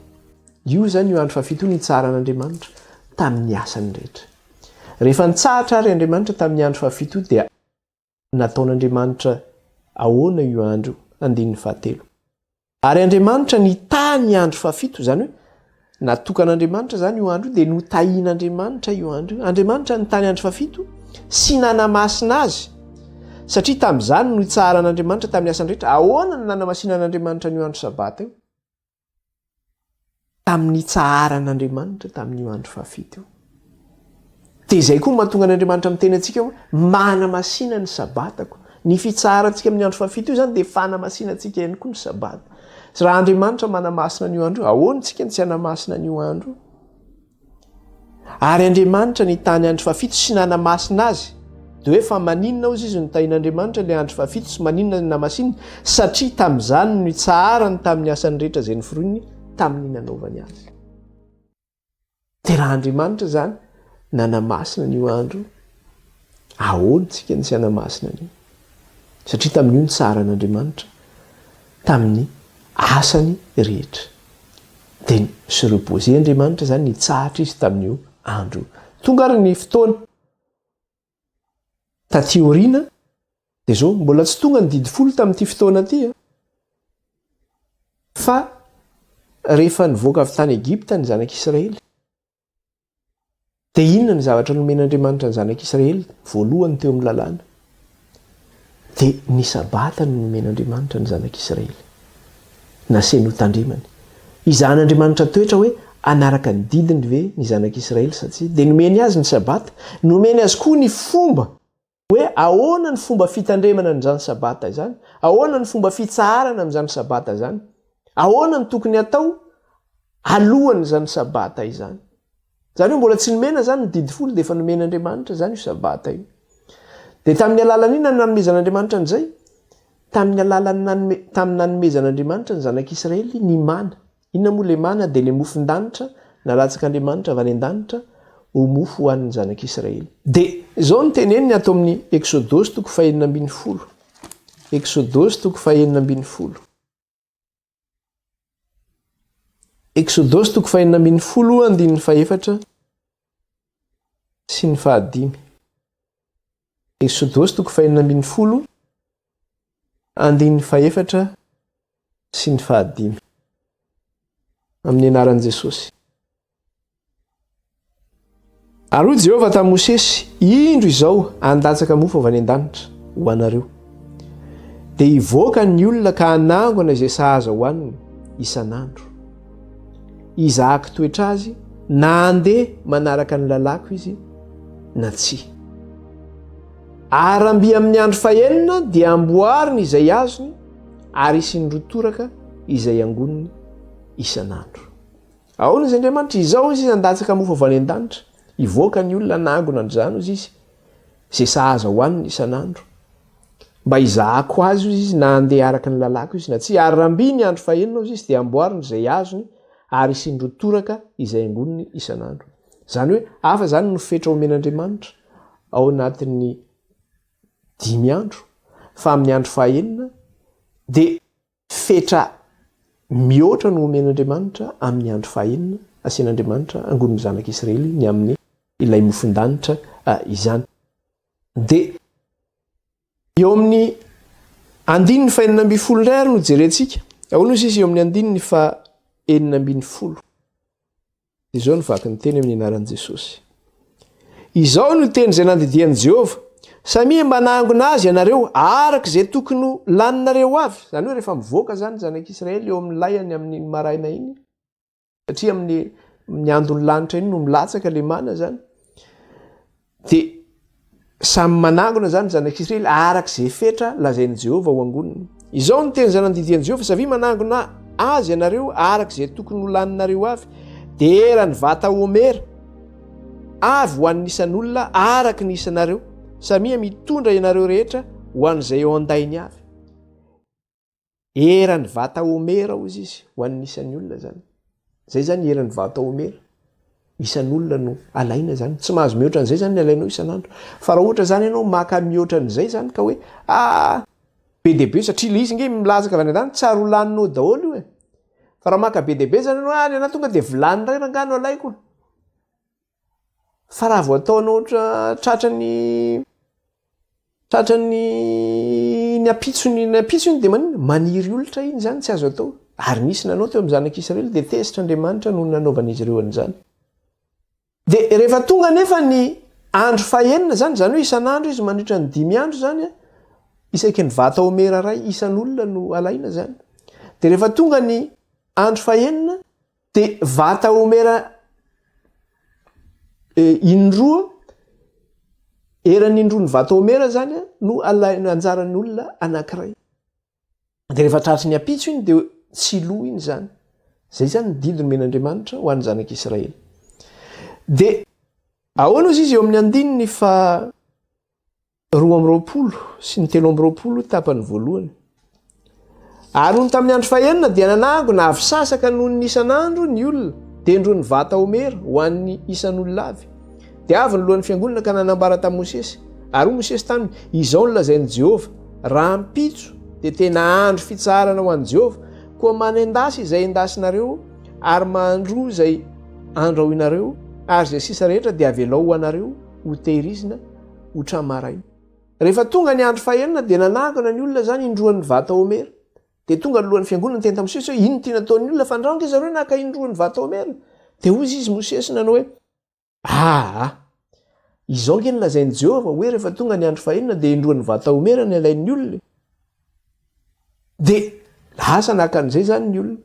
[SPEAKER 1] Io izany io andro fahafito io nitsaharan'Andriamanitra tamin'ny asany rehetra. Rehefa nitsahatra àry Andriamanitra tamin'ny andro fahafito dia nataon'Andriamanitra ahoana io andro io? Andininy fahatelo. Ary Andriamanitra nitahy ny andro fahafito, izany hoe natokan'Andriamanitra izany io andro io, dia notahian'Andriamanitra io andro io. Andriamanitra nitahy ny andro fahafito sy nanamasina azy, satria tamin'izany no nitsaharan'Andriamanitra tamin'ny asany rehetra. Ahoana no nanamasinan'Andriamanitra an'io andro sabata io? Tamin'ny nitsaharan'Andriamanitra tamin'io andro fahafito io. Dia izay koa no mahatonga an'Andriamanitra miteny antsika hoe manamasina ny sabatako. Ny fitsaharantsika amin'ny andro fahafito io izany dia fanamasinantsika ihany koa ny sabata. Raha Andriamanitra manamasina an'io andro io, ahoana isika no tsy hanamasina an'io andro io? Ary Andriamanitra nitahy ny andro fahafito sy nanamasina azy. Dia hoe fa maninona hozy izy no tahin'Andriamanitra ilay andro fahafito sy maninona no namasininy? Satria tamin'izany no nitsaharany tamin'ny asany rehetra izay noforoniny tamin'ny nanaovany azy. Dia raha Andriamanitra izany nanamasina an'io andro io, ahoana isika no tsy hanamasina an'io? Satria tamin'io nitsaharan'Andriamanitra tamin'ny asany rehetra. Dia se reposer Andriamanitra izany, nitsahatra izy tamin'io andro io. Tonga ary ny fotoana. Taty aoriana, dia izao, mbola tsy tonga ny didy folo tamin'ity fotoana ity. Fa rehefa nivoaka avy tany Egypta ny zanak'Israely, Dia inona ny zavatra nomen'Andriamanitra ny zanak'Israely voalohany teo amin'ny lalàna? Dia ny Sabata no nomen'Andriamanitra ny zanak'Israely. Nasainy hotandremany. Izahan'Andriamanitra toetra hoe hanaraka ny didiny ve ny zanak'Israely sa tsia. Dia nomeny azy ny Sabata. Nomeny azy koa ny fomba hoe ahoana ny fomba fitandremana an'izany Sabata izany, ahoana ny fomba fitsaharana amin'izany Sabata izany, ahoana ny tokony hatao alohan'izany Sabata izany. Izany hoe mbola tsy nomena izany ny didy folo dia efa nomen'Andriamanitra izany io Sabata io. Dia tamin'ny alalan'inona no nanomezan'Andriamanitra an'izay? Tamin'ny alalan'ny nanome, tamin'ny nanomezan'Andriamanitra ny zanak'Israely ny mana. Inona moa ilay mana? Dia ilay mofon-danitra nalatsak'Andriamanitra avy any an-danitra ho mofo ho an'ny zanak'Israely. Dia izao no teneniny ato amin'ny Eksodosy toko fahenina ambinifolo. Eksodosy toko fahenina ambinifolo. Eksodosy toko fahenina ambinifolo andininy fahefatra sy ny fahadimy. Eksodosy toko fahenina ambinifolo andininy fahefatra sy ny fahadimy. Amin'ny anaran'i Jesosy. Ary hoy Jehovah tamin'i Mosesy, Indro izao handatsaka mofo avy any an-danitra ho anareo. Dia hivoaka ny olona ka hanangona izay sahaza hohaniny isan'andro. Hizahako toetra azy na handeha manaraka ny lalàko izy na tsia. Ary raha mby amin'ny andro fahenina dia amboariny izay azony ary hisy roa toraka izay angoniny isan'andro. Ahoana izy Andriamanitra? Izao izy handatsaka mofo avy any an-danitra. Hivoaka ny olona hanangona an'izany hozy izy, izay sahaza hohaniny isan'andro. Mba hizahako azy hozy izy na handeha araka ny lalàko izy na tsia. Ary raha mby ny andro fahenina hozy izy dia amboariny izay azony ary hisy roa toraka izay angoniny isan'andro. Izany hoe hafa izany no fetra omen'Andriamanitra ao anatin'ny dimy andro fa amin'ny andro fahenina dia fetra mihoatra no omen'Andriamanitra amin'ny andro fahenina asian'Andriamanitra angonin'ny zanak'Israely ny amin'ny ilay mofon-danitra izany. Dia eo amin'ny andininy fahenina ambin'ny folo indray ary no jerentsika. Ahoana hoy izy eo amin'ny andininy fahenina ambin'ny folo? Izao no vaky ny teny amin'ny anaran'i Jesosy. Izao no teny izay nandidian'i Jehovah, Samia manangona azy ianareo araka izay tokony ho laninareo avy. Izany hoe rehefa mivoaka izany ny zanak'Israely eo amin'ny layany amin'ny maraina iny, satria amin'ny ny andon'ny lanitra iny no milatsaka le mana izany, Dia samy manangona izany ny zanak'Israely araka izay fetra lazain'i Jehovah ho angoniny. Izao no teny izay nandidian'i Jehovah, Savia manangona azy ianareo araka izay tokony ho laninareo avy, dia eran'ny vata homera avy ho an'ny isan'olona araka ny isanareo. Samia mitondra ianareo rehetra ho an'izay eo an-dainy avy. Eran'ny vata homera hozy izy ho an'ny isan'ny olona zany. Zay zany eran'ny vata homera. Isan'olona no alaina zany. Tsy mahazo mihoatra an'izay zany ny alainao isan'andro. Fa raha ohatra zany ianao maka mihoatra an'izay zany ka hoe ah be dia be satria le izy nge milatsaka avy any an-danitra tsy ary ho laninao daholo io e. Fa raha maka be dia be zany ianao ah ny anah tonga dia vilany iray rangaha no alaiko. Fa raha vao ataonao ohatra tratran'ny tratran'ny ny ampitsony ny ampitso iny dia maninona? Maniry olitra iny izany tsy azo atao. Ary nisy nanao teo amin'ny zanak'Israely dia tezitra Andriamanitra noho ny nanaovan'izy ireo an'izany. Dia rehefa tonga anefa ny andro fahenina izany, izany hoe isan'andro izy mandritra ny dimy andro izany, isaky ny vata homera iray isan'olona no alaina izany. Dia rehefa tonga ny andro fahenina Dia vata homera indroa, eran'ny indroa ny vata homera zany no alaina anjaran'ny olona anankiray. Dia rehefa tratry ny ampitso iny dia tsy lo iny zany. Zay zany ny didy nomen'Andriamanitra ho an'ny zanak'Israely. Dia ahoana ozy izy eo amin'ny andininy fa 22 sy ny 23 tapany voalohany. Ary nony tamin'ny andro fahenina dia nanangona avy sasaka noho ny isan'andro ny olona, dia ndro ny vata homera ho an'ny isan'olona avy. Dia avy ny lohan'ny fiangonana ka nanambara tamin'i Mosesy. Ary hoy Mosesy taminy, Izao no lazain'i Jehovah, Rahampitso dia tena andro fitsaharana ho an'i Jehovah, koa manendasa izay endasinareo ary mahandroa izay andrahoinareo, ary izay sisa rehetra dia avelao ho anareo hotehirizina ho tra-maraina. Rehefa tonga ny andro fahenina dia nanangona ny olona izany indroan'ny vata homera. Dia tonga ny lohan'ny fiangonana niteny tamin'i Mosesy hoe, Inona ity nataon'ny olona? Fa andrao ange zareo naka indroan'ny vata homera. Dia hoy izy Mosesy nanao hoe, Aa! Izao ange no lazain'i Jehovah hoe rehefa tonga ny andro fahenina dia indroan'ny vata homera ny alain'ny olona e. Dia lasa naka an'izay izany ny olona.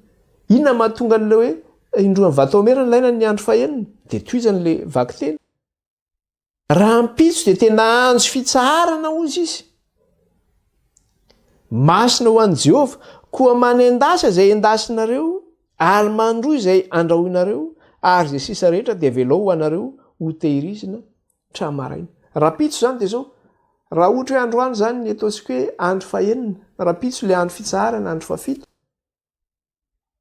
[SPEAKER 1] Inona mahatonga an'ilay hoe indroan'ny vata homera ny alaina ny andro fahenina? Dia tohizany ilay vakiteny. Rahampitso dia tena andro fitsaharana, hozy izy. Masina ho an'i Jehovah. Koa manendasa izay endasinareo, ary mandroa izay andrahoinareo, ary izay sisa rehetra dia avelao ho anareo hotehirizina tra-maraina. Rahampitso izany dia izao, raha ohatra hoe androany izany ny ataontsika hoe andro fahenina, rahampitso ilay andro fitsaharana, andro fahafito,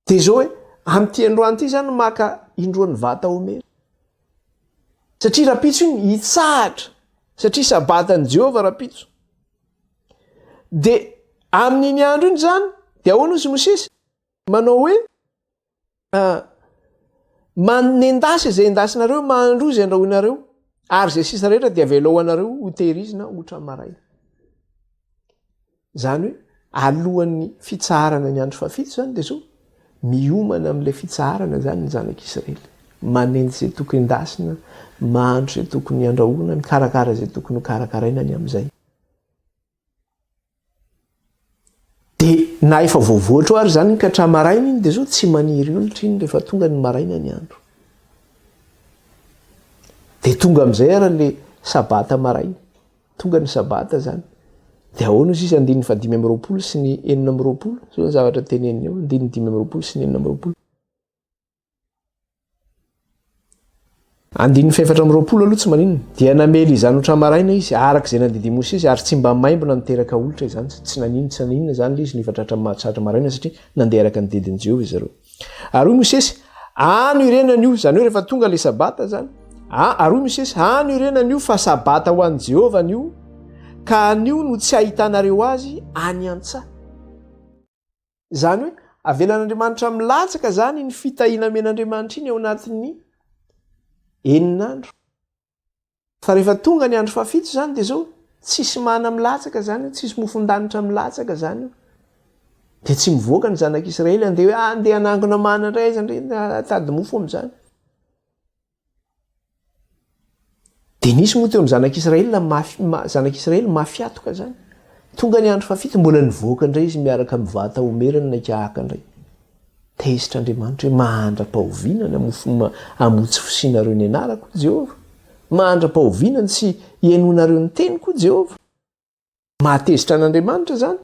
[SPEAKER 1] dia izao hoe amin'ity androany ity izany maka indroan'ny vata omena. Satria rahampitso iny hitsahatra, satria sabatan'i Jehovah rahampitso. Dia amin'iny andro iny izany, dia ahoana hozy Mosesy? Manao hoe, Manendasy izay endasinareo, mahandroa izay andrahoinareo, ary izay sisa rehetra dia avelao ho anareo ho tehirizina hotra maraina. Izany hoe alohan'ny fitsaharana ny andro fahafito izany dia zao, miomana amin'ilay fitsaharana izany ny zanak'Israely. Manendy izay tokony endasina, mahandro izay tokony andrahoina, mikarakara izay tokony ho karakaraina ny amin'izay. Dia na efa voavoatra ary izany ka tra-maraina iny dia zao tsy maniry olitra iny rehefa tonga ny maraina ny andro. Dia tonga amin'izay ary le sabata maraina. Tonga ny sabata izany. Dia ahoana ozy izy andininy fahadimy amby roapolo sy ny 26, zao ny zavatra teneniny eo, andininy 25 sy ny 26. Andininy fahefatra amby roapolo aloha tsy maninona. Dia namely izany ho tra-maraina izy, araka izay nandidian'i Mosesy, ary tsy mba maimbona niteraka olitra izany. Tsy nanino tsy naninona izany ilay izy nefa tratra mahatratra maraina satria nandeha araka ny didin'i Jehovah izy ireo. Ary hoy Mosesy, Ano ireny anio, izany hoe rehefa tonga ilay Sabata izany. Ary hoy Mosesy, Ano ireny anio fa Sabata ho an'i Jehovah anio, ka anio no tsy hahitanareo azy any an-tsaha. Izany hoe avelan'Andriamanitra milatsaka izany iny fitahiana amen'Andriamanitra iny ao anatin'ny enina andro. Fa rehefa tonga ny andro fahafito izany dia izao, tsisy mana milatsaka izany io, tsisy mofon-danitra milatsaka izany io. Dia tsy mivoaka ny zanak'Israely handeha hoe ah, andeha hanangona mana indray aiza indray hitady mofo amin'izany. Dia nisy moa teo amin'ny zanak'Israely mafy, zanak'Israely mafy atoka izany. Tonga ny andro fahafito, mbola nivoaka indray izy miaraka amin'ny vata homerany naika haka indray. Tezitra Andriamanitra hoe mandra-pahoviana ny hamofoma hamotsifosianareo ny anarako, Jehovah? Mandra-pahoviana ny tsy hihainoanareo ny teniko, Jehovah? Mahatezitra an'Andriamanitra izany.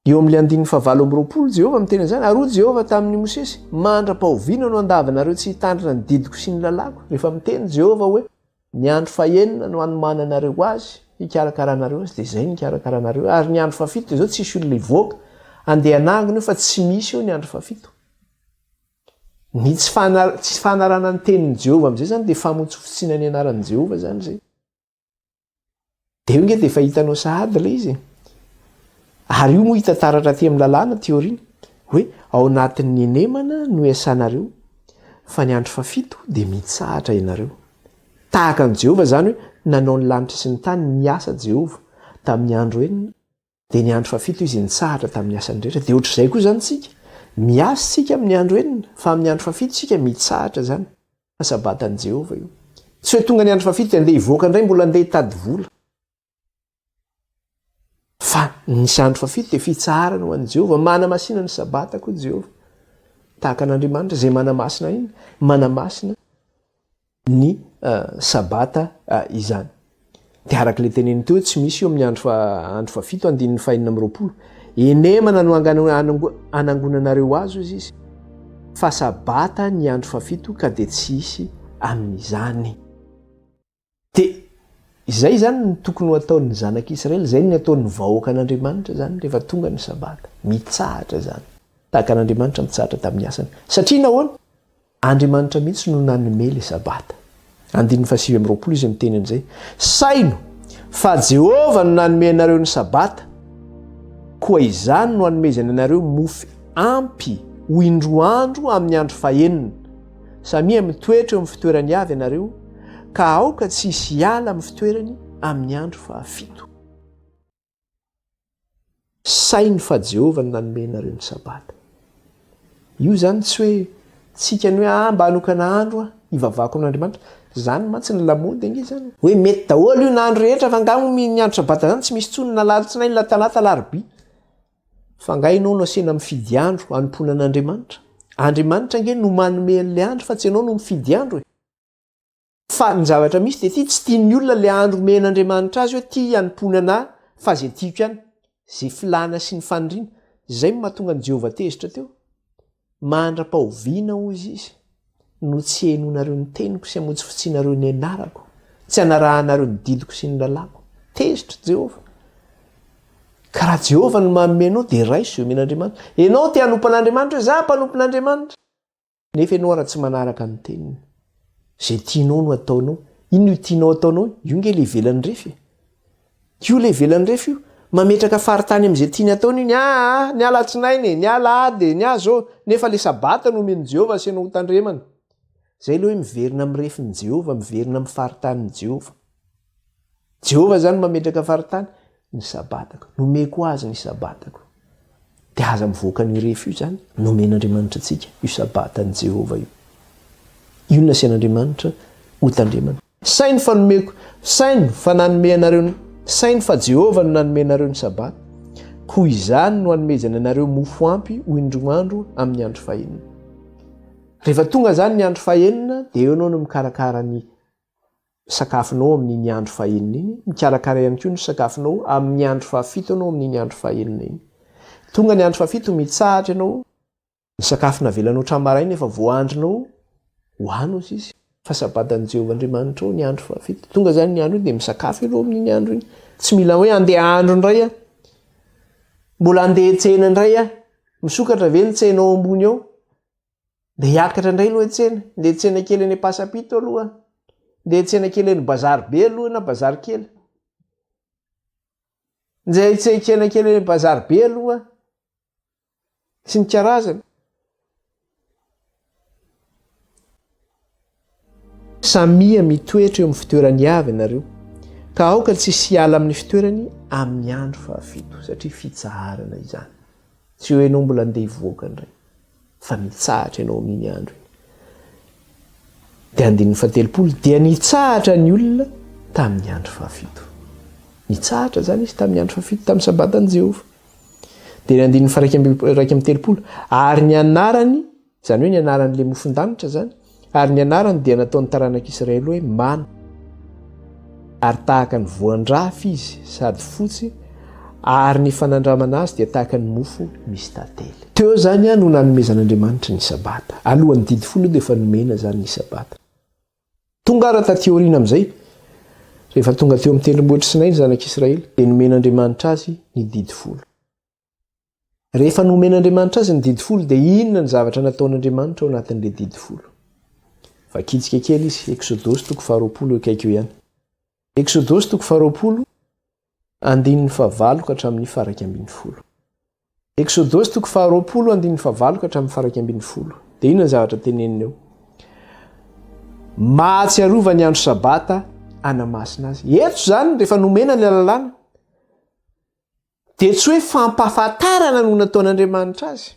[SPEAKER 1] Eo amin'ilay andininy fahavalo amby roapolo, Jehovah miteny an'izany, Ary hoy Jehovah tamin'i Mosesy, Mandra-pahoviana no handavanareo tsy hitandrina ny didiko sy ny lalàko? Rehefa miteny Jehovah hoe, Ny andro fahenina no hanomananareo azy, hikarakaranareo azy, dia izay no hikarakaranareo. Ary ny andro fahafito dia izao, tsy hisy olona hivoaka handeha hanangona eo fa tsy misy eo ny andro fahafito. Ny tsy fanarahana ny tenin'i Jehovah amin'izay izany dia famotsifotsiana ny anaran'i Jehovah izany izay. Dia io nge dia efa hitanao sahady ilay izy e. Ary io moa hita taratra aty amin'ny lalàna aty aoriana hoe ao anatin'ny henemana no iasanareo fa ny andro fahafito dia mitsahatra ianareo. Tahaka an'i Jehovah izany hoe nanao ny lanitra sy ny tany niasa Jehovah tamin'ny andro enina dia ny andro fahafito izy nitsahatra tamin'ny asany rehetra. Dia ohatr'izay koa izany isika. Miasa isika amin'ny andro enina fa amin'ny andro fahafito isika mitsahatra izany. Fa sabatan'i Jehovah io. Tsy hoe tonga ny andro fahafito dia andeha hivoaka indray mbola andeha hitady vola. Fa ny andro fahafito dia fitsaharana ho an'i Jehovah. Manamasina ny sabata koa Jehovah. Tahaka an'Andriamanitra izay manamasina iny, manamasina ny eh, sabata eh, izany. Dia araka ilay teneniny teo hoe tsy misy io amin'ny andro andro fahafito andininy fahenina amby roapolo. Henemana no hanangonanareo azy hozy izy fa sabata ny andro fahafito ka dia tsy hisy amin'izany. Dia izay izany no tokony ho ataon'ny zanak'Israely, izay no ataon'ny vahoakan'Andriamanitra izany rehefa tonga ny sabata. Mitsahatra izany. Tahaka an'Andriamanitra mitsahatra tamin'ny asany. Satria nahoana? Andriamanitra mihitsy no nanome ilay Sabata. Andininy fahasivy amby roapolo izy miteny an'izay. Saino fa Jehovah no nanome anareo ny Sabata, koa izany no hanomezany anareo mofy ampy ho indroa andro amin'ny andro fahenina. Samia mitoetra eo amin'ny fitoerany avy ianareo, ka aoka tsy hisy hiala amin'ny fitoerany amin'ny andro fahafito. Saino fa Jehovah no nanome anareo ny Sabata. Io izany tsy hoe tsika ny hoe ah mba hanokana andro aho hivavahako amin'Andriamanitra. Izany mantsy ny lamaody ange izany. Hoe mety daholo io na andro rehetra fa angaha moa ny andro Sabata izany tsy misy intsony na alatsinainy na talata alarobia. Fa angaha ianao no asiana mifidy andro hanompoana an'Andriamanitra? Andriamanitra ange no manome an'ilay andro fa tsy ianao no mifidy andro e. Fa ny zavatra misy dia ity, tsy tian'ny olona ilay andro omen'Andriamanitra azy hoe ty hanompoana anah fa izay tiako ihany, izay filana sy ny faniriana. Izay no mahatonga an'i Jehovah tezitra teo. Mandra-pahoviana hozy izy. no tsy henoinareo ny teniko sy hamotsifotsianareo ny anarako, tsy hanarahanareo ny didiko sy ny lalàko. Tezitra Jehovah. Ka raha Jehovah no manome anao dia raiso izay omen'Andriamanitra. Ianao te hanompo an'Andriamanitra hoe za mpanompon'Andriamanitra. Nefa ianao ara tsy manaraka ny teniny. Izay tianao no ataonao. Inona io tianao ataonao io? Io nge le ivelan'ny refy e. Io le ivelan'ny refy io. Mametraka faritany amin'izay tiany ataony io. Ny ahy, ny alatsinainy e, ny alahady e, ny ahy zao. Nefa le sabata no omen'i Jehovah asainao hotandremana. Izay le hoe miverina amin'ny refin'i Jehovah, miverina amin'ny faritanin'i Jehovah. Jehovah izany mametraka faritany, ny sabatako. Nomeko azy ny sabatako. Dia aza mivoaka an'io refy io izany. Nomen'Andriamanitra antsika io sabatan'i Jehovah io. Io no nasian'Andriamanitra hotandremana. Saino fa nomeko, saino fa nanome anareo ny, saino fa Jehovah no nanome anareo ny sabata. Koa izany no hanomezany anareo mofo ampy ho indroa andro amin'ny andro fahenina. Rehefa tonga izany ny andro fahenina, dia eo ianao no mikarakara ny sakafonao amin'iny andro fahenina iny, mikarakara ihany koa ny sakafonao amin'ny andro fahafito ianao amin'iny andro fahenina iny. Tonga ny andro fahafito, mitsahatra ianao, ny sakafo navelanao hatramin'ny maraina efa voaandrinao, hohano hozy izy, fa sabatan'i Jehovah Andriamanitrao ny andro fahafito. Tonga izany ny andro iny dia misakafo ianao amin'iny andro iny. Tsy mila hoe handeha hahandro indray aho, mbola handeha hiantsena indray aho, misokatra ve ny tsena ao ambony ao? Ndeha hiakatra indray aloha tsena, ndeha tsena kely eny Ampasampito aloha, ndeha tsena kely eny Bazary be aloha na Bazary kely. Ndeha tsena kely eny Bazary be aloha sy ny karazany. Samia mitoetra eo amin'ny fitoerany avy ianareo, ka aoka tsy hisy hiala amin'ny fitoerany amin'ny andro fahafito, satria fitsaharana izany. Tsy hoe ianao mbola andeha hivoaka indray, fa mitsahatra ianao amin'iny andro iny. Dia andininy fahatelopolo, dia nitsahatra ny olona tamin'ny andro fahafito. Nitsahatra izany izy tamin'ny andro fahafito, tamin'ny sabatan'i Jehovah. Dia ny andininy faha-31, ary ny anarany Izany hoe ny anaran'ilay mofon-danitra izany. Ary ny anarany dia nataon'ny taranak'Israely hoe mana. Ary tahaka ny voan-drafy izy sady fotsy, ary ny fanandramana azy dia tahaka ny mofo misy tantely. Teo izany no nanomezan'Andriamanitra ny Sabata. Alohan'ny didy folo dia efa nomena izany ny Sabata. Tonga ara taty aoriana amin'izay, rehefa tonga teo amin'ny tendrombohitr'i Sinay ny zanak'Israely, dia nomen'Andriamanitra azy ny didy folo. Rehefa nomen'Andriamanitra azy ny didy folo dia inona ny zavatra nataon'Andriamanitra ao anatin'ilay didy folo? Vakintsika kely izy, Eksodosy toko faharoapolo eo akaiky eo ihany. Eksodosy toko faharoapolo, andininy fahavalo ka hatramin'ny faharaika ambin'ny folo. Eksodosy toko faharoapolo, andininy fahavalo ka hatramin'ny faharaika ambin'ny folo. Dia inona ny zavatra teneniny eo? Mahatsiarova ny andro sabata anamasina azy. Eto izany rehefa nomena ny lalàna Dia tsy hoe fampahafantarana no nataon'Andriamanitra azy,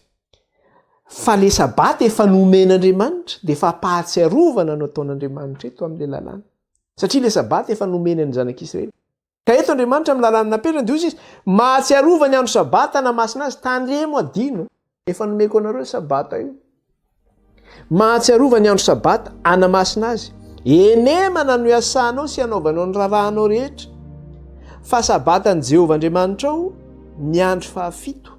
[SPEAKER 1] fa le sabata efa nomen'Andriamanitra, dia fampahatsiarovana no ataon'Andriamanitra eto amin'ilay lalàna. Satria le sabata efa nomeny an'ny zanak'Israely. Ka eto Andriamanitra amin'ny lalàna napetrany dia hoy izy, mahatsiarova ny andro sabata hanamasina azy, tandremo adino. Efa nomeko anareo io sabata io. Mahatsiarova ny andro sabata, anamasina azy. Enemana no iasanao sy anaovanao ny raharahanao rehetra. Fa sabatan'i Jehovah Andriamanitrao ny andro fahafito.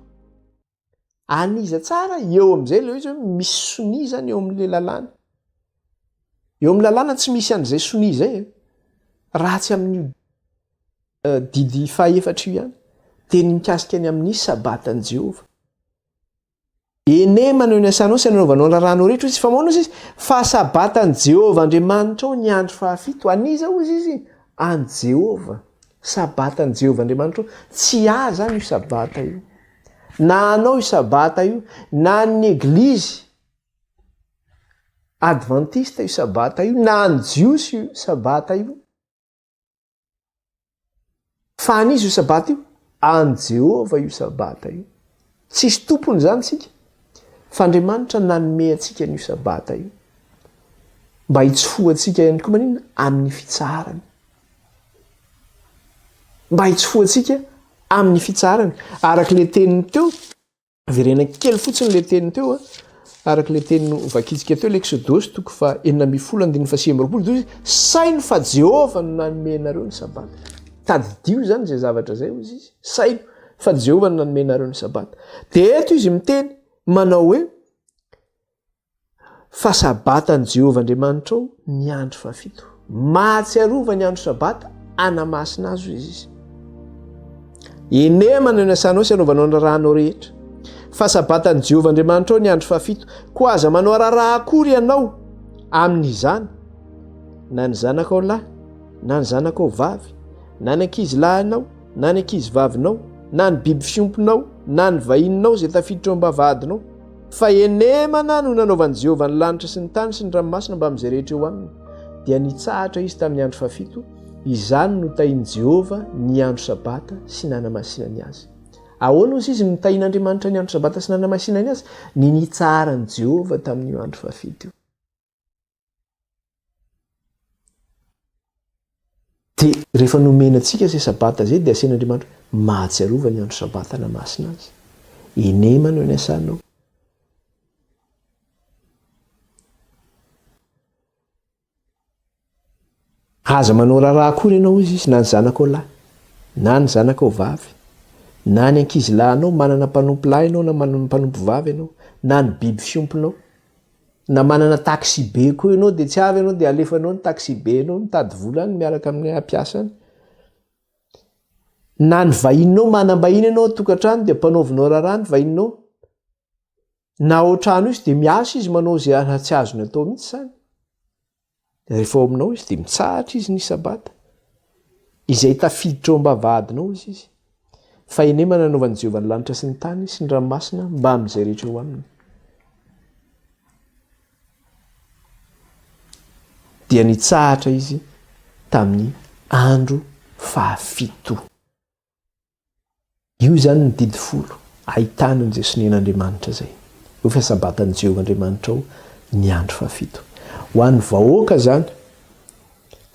[SPEAKER 1] An'iza tsara eo amin'izay ilay izy hoe misy sonia izany eo amin'ilay lalàna. Eo amin'ny lalàna tsy misy an'izay sonia izay e. Raha tsy amin'io didy fahefatra io ihany, dia ny mikasika ny amin'ny Sabatan'i Jehovah. Ene maneho ny asanao sy anaovanao ny raharahanao rehetra izy, fa maona izy, fa Sabatan'i Jehovah Andriamanitrao ny andro fahafito. An'iza hozy izy? An'i Jehovah. Sabatan'i Jehovah Andriamanitrao. Tsy ahy izany io Sabata io. Na anao io Sabata io, na an'ny Eglizy Advantista io Sabata io, na an'ny Jiosy io Sabata io. Fa an'iza io Sabata io? An'i Jehovah io Sabata io. Tsisy tompony izany isika, fa Andriamanitra nanome antsika an'io Sabata io. Mba hitsofohantsika ihany koa maninona? Amin'ny fitsaharany. Mba hitsofohantsika amin'ny fitsaharany. Araka ilay teniny teo, Averena kely fotsiny ilay teny teo a, araka ilay teny novakintsika teo, Eksodosy toko faha 16 andininy faha 29 dia hoy izy, saino fa Jehovah no nanome anareo ny Sabata. Tadidio izany izay zavatra izay hoy izy, saino fa Jehovah no nanome anareo ny Sabata. Dia eto izy miteny manao hoe. Fa Sabatan'i Jehovah Andriamanitrao ny andro fahafito. Mahatsiarova ny andro Sabata hanamasina azy, hoy izy. Enemana no iasanao sy anaovanao ny raharahanao rehetra. Fa Sabatan'i Jehovah Andriamanitrao ny andro fahafito. Koa aza manao raharaha akory ianao amin'izany, na ny zanakao lahy, na ny zanakao vavy, na ny ankizy lahinao, na ny ankizy vavinao, na ny biby fiompinao, na ny vahininao izay tafiditra eo am-bavahadinao. Fa henemana no nanaovan'i Jehovah ny lanitra sy ny tany sy ny ranomasina mbamin'izay rehetra eo aminy. Dia nitsahatra izy tamin'ny andro fahafito, izany no tahin'i Jehovah ny andro sabata sy nanamasinany azy. Ahoana hozy izy no nitahian'Andriamanitra ny andro sabata sy nanamasinany azy? Ny nitsaharan'i Jehovah tamin'io andro fahafito io. Dia rehefa nomena antsika izay Sabata izay dia asain'Andriamanitra hoe mahatsiarova ny andro Sabata hanamasina azy. Enema no niasanao. Aza manao raharaha akory ianao hoy izy na ny zanakao lahy, na ny zanakao vavy, na ny ankizy lahinao, manana mpanompo lahy ianao na manana mpanompo vavy ianao, na ny biby fiompinao. Na manana taxi be koa ianao dia tsy avy ianao dia alefanao ny taxi be anao mitady vola any miaraka amin'ny mpiasa any. Na ny vahininao manam-bahiny ianao an-tokantrano dia ampanaovinao raharaha ny vahininao. Na ao an-trano izy dia miasa izy manao izay tsy azony atao mihitsy izany. Rehefa ao aminao izy dia mitsahatra izy ny sabata. Izay tafiditra ao am-bavahadinao izy izy. Fa enemana nanaovan'i Jehovah ny lanitra sy ny tany sy ny ranomasina mbamin'izay rehetra eo aminy. Dia nitsahatra izy tamin'ny andro fahafito. Io izany ny didy folo ahitana an'izay sonian'Andriamanitra izay. Io fa Sabatan'i Jehovah Andriamanitrao ny andro fahafito. Ho an'ny vahoaka izany,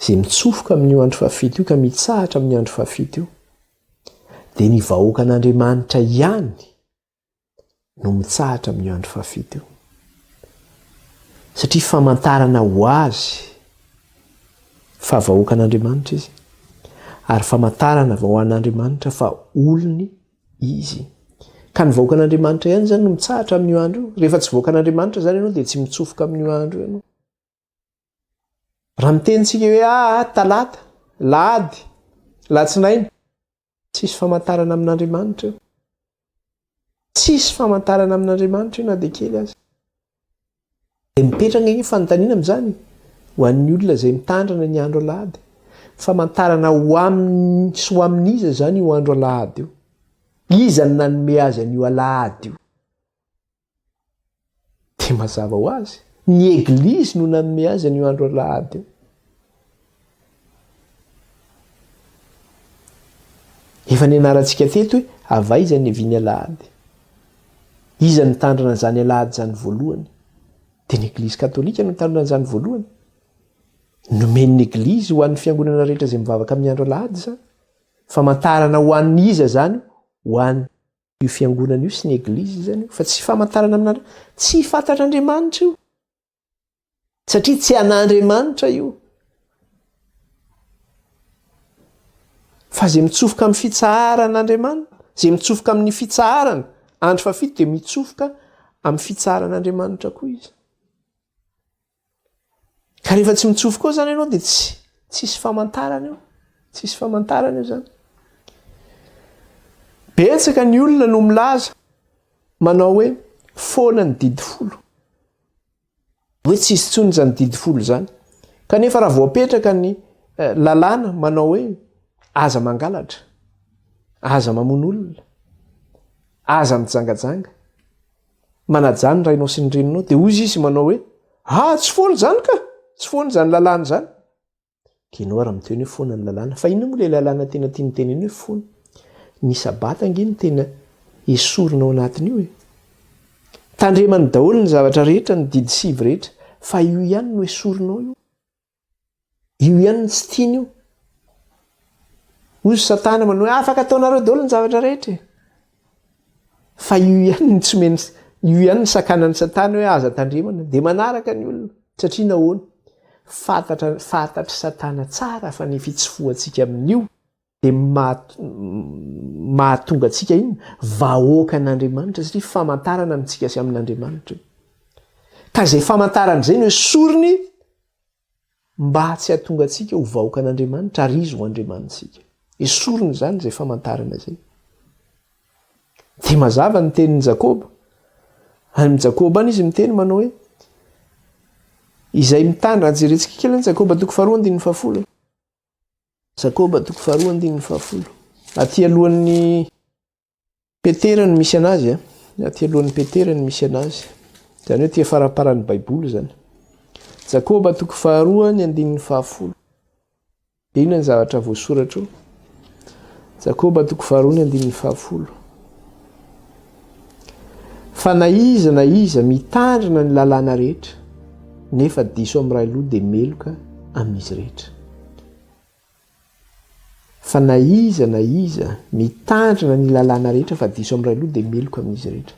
[SPEAKER 1] izay mitsofoka amin'io andro fahafito io ka mitsahatra amin'ny andro fahafito io, dia ny vahoakan'Andriamanitra ihany no mitsahatra amin'io andro fahafito io. Satria famantarana ho azy fa vahoakan'Andriamanitra izy, ary famantarana vao an'Andriamanitra fa olony izy. Ka ny vahoakan'Andriamanitra ihany izany no mitsahatra amin'io andro io. Rehefa tsy vahoakan'Andriamanitra izany ianao dia tsy mitsofoka amin'io andro io ianao. Raha miteny tsika hoe aa ah, talata, lahady, latsinainy, Tsisy famantarana amin'Andriamanitra io. Tsisy famantarana amin'Andriamanitra io na dia kely aza. Dia mipetraka ange fanontaniana amin'izany ho an'ny olona izay mitandrina ny andro alahady. Famantarana ho aminy sy ho amin'iza izany io andro alahady io? Iza no nanome azy an'io alahady io? Dia mazava ho azy, ny Eglizy no nanome azy an'io andro alahady io. Efa nianarantsika teto hoe avy aiza ny niavian'ny alahady. Iza no nitandrina an'izany alahady izany voalohany? Dia ny Eglizy katolika no nitandrina an'izany voalohany. Nomen'ny Eglizy ho an'ny fiangonana rehetra izay mivavaka amin'ny andro alahady izany. Famantarana ho an'iza izany? Ho an'ny Io fiangonana io sy ny eglizy izany io fa tsy famantarana amin'Andriamanitra. Tsy fantatr'Andriamanitra io. Satria tsy an'Andriamanitra io. Fa izay mitsofoka amin'ny fitsaharan'Andriamanitra, izay mitsofoka amin'ny fitsaharana, andro fahafito dia mitsofoka amin'ny fitsaharan'Andriamanitra koa izy. Ka rehefa tsy mitsofoka ao zany ianao dia tsy tsisy famantarana eo. Tsisy famantarana eo zany. Betsaka ny olona no milaza manao hoe foana ny didy folo. Hoe tsisy intsony izany didy folo izany. Kanefa raha voapetraka ny eh, lalàna manao hoe aza mangalatra, aza mamono olona, aza mijangajanga, manajà ny rainao sy ny reninao, dia hoy izy manao hoe, ah, tsy foana izany ka, tsy foana izany lalàna izany. Dia ianao ary miteny hoe foana ny lalàna. Fa inona moa ilay lalàna tena tiany tenena hoe foana? Ny sabata ange no tena esorina ao anatin'io e. Tandremany daholo ny zavatra rehetra, ny didy sivy rehetra, fa io ihany no esorinao io. Io ihany no tsy tiany io. Hoy Satana manao hoe afaka ataonareo daholo ny zavatra rehetra e. Fa io ihany no tsy meny, io ihany no sakanan'i Satana hoe aza tandremana. Dia manaraka ny olona. Satria nahoana? Fantatra, fantatr'i Satana tsara fa ny fitsofohantsika amin'io dia mahatonga antsika inona? Vahoakan'Andriamanitra satria famantarana amintsika sy amin'Andriamanitra io. Ka izay famantarana izay no esoriny mba tsy hahatonga antsika ho vahoakan'Andriamanitra ary Izy ho Andriamanitsika. Esoriny izany izay famantarana izay. Dia mazava ny tenin'i Jakoba. Any amin'i Jakoba any izy miteny manao hoe izay mitandrina, jerentsika kely any Jakoba toko faharoa andininy fahafolo. Jakoba toko faharoa andininy fahafolo. Aty alohan'ny Petera no misy anazy a. Aty alohan'ny Petera no misy anazy. Izany hoe aty faramparan'ny Baiboly izany. Jakoba toko faharoa ny andininy fahafolo. Inona ny zavatra voasoratra ao? Jakoba toko faharoa ny andininy fahafolo. Fa na iza na iza mitandrina ny lalàna rehetra, nefa diso amin'ny ray loha dia meloka amin'izy rehetra. Fa na iza na iza mitandrina ny lalàna rehetra fa diso amin'ny ray loha dia meloka amin'izy rehetra.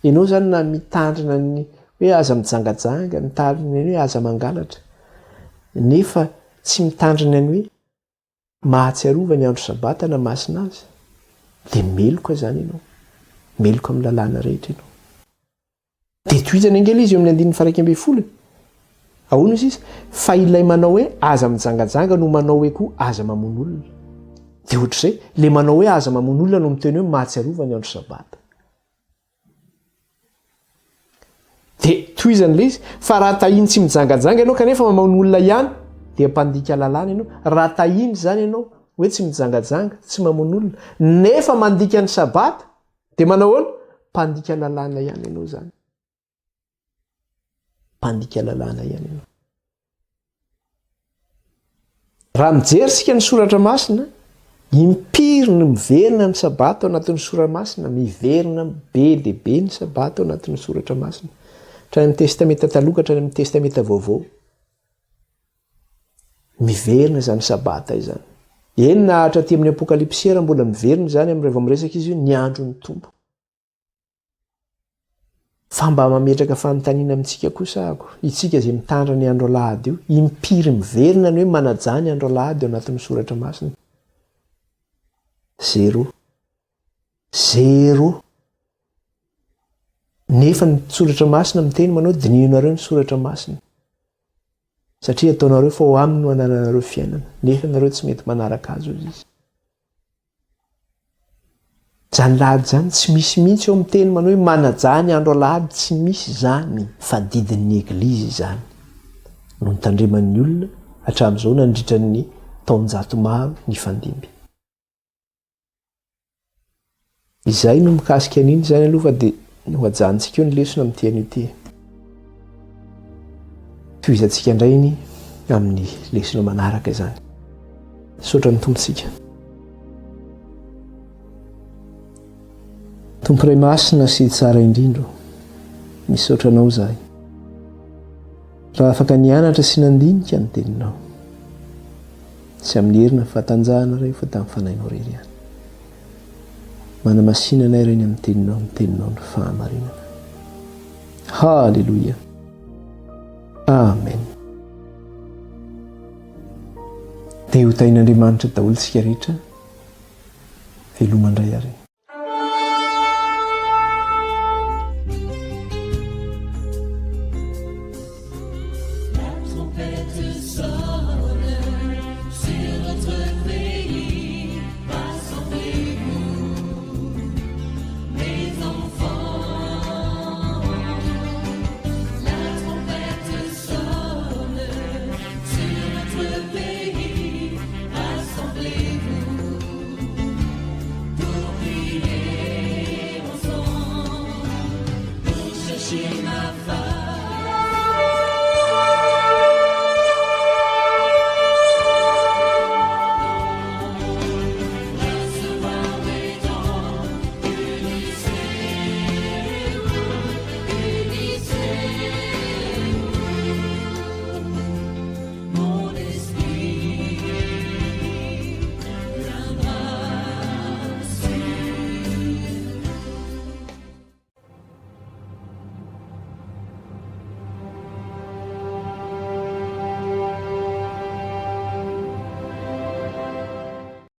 [SPEAKER 1] Ianao izany na mitandrina ny hoe aza mijangajanga, mitandrina ny hoe aza mangalatra, nefa tsy mitandrina ny hoe mahatsiarova ny andro sabata na masina azy, dia meloka izany ianao. Meloka amin'ny lalàna rehetra ianao. Dia tohizany ange ilay izy eo amin'ny andininy faha-11 e. Ahoana izy izy? Fa ilay manao hoe aza mijangajanga no manao hoe koa aza mamono olona. Dia ohatr'izay, ilay manao hoe aza mamono olona no miteny hoe mahatsiarova ny andro sabata. Dia tohizany ilay izy, fa raha tahiny tsy mijangajanga ianao kanefa mamono olona ihany, dia mpandika lalàna ianao. Raha tahiny izany ianao hoe tsy mijangajanga, tsy mamono olona, nefa mandika ny sabata, Dia manao ahoana? Mpandika lalàna ihany ianao izany. Mpandika lalàna ihany ianao. Raha mijery isika ny soratra masina, impiry no miverina ny sabata ao anatin'ny soratra masina, miverina be dia be ny sabata ao anatin'ny soratra masina. Hatrany amin'ny testamenta taloha ka hatrany amin'ny testamenta vaovao. Miverina izany Sabata izany. Eny na hatraty amin'ny Apokalypsy ara mbola miverina izany amin'ny rehefa miresaka izy hoe ny andron'ny Tompo. Fa mba mametraka fanontaniana amintsika kosa ako, itsika izay mitandra ny andro alahady io, impiry miverina ny hoe manajà ny andro alahady ao anatin'ny soratra masina? Zéro. Zéro. Nefa ny soratra masina miteny manao dinihonareo ny soratra masina. Satria ataonareo fa ao aminy no anananareo fiainana, nefa ianareo tsy mety manaraka azy, hoy izy. Izany lahady izany tsy misy mihitsy eo amin'ny teny manao hoe manajà ny andro alahady, tsy misy izany fa didin'ny Eglizy izany no notandreman'ny olona hatramin'izao nandritra ny taonjato maro nifandimby. Izay no mikasika an'iny izany aloha fa dia ho ajanontsika eo ny lesona amin'ity anio ity. Tohizantsika indray iny amin'ny lesona manaraka izany. Misaotra ny Tompontsika. Tompo Ray Masina sy Tsara indrindra ô, misaotra Anao izahay. Raha afaka nianatra sy nandinika ny Teninao. Tsy amin'ny hery na fahatanjahana Ray fa tamin'ny Fanahinao irery ihany. Manamasina anay Ray ny amin'ny Teninao, ny Teninao ny fahamarinana. Haleloia. Amen. Dia ho tahin'Andriamanitra daholo tsika rehetra. Veloma indray ary.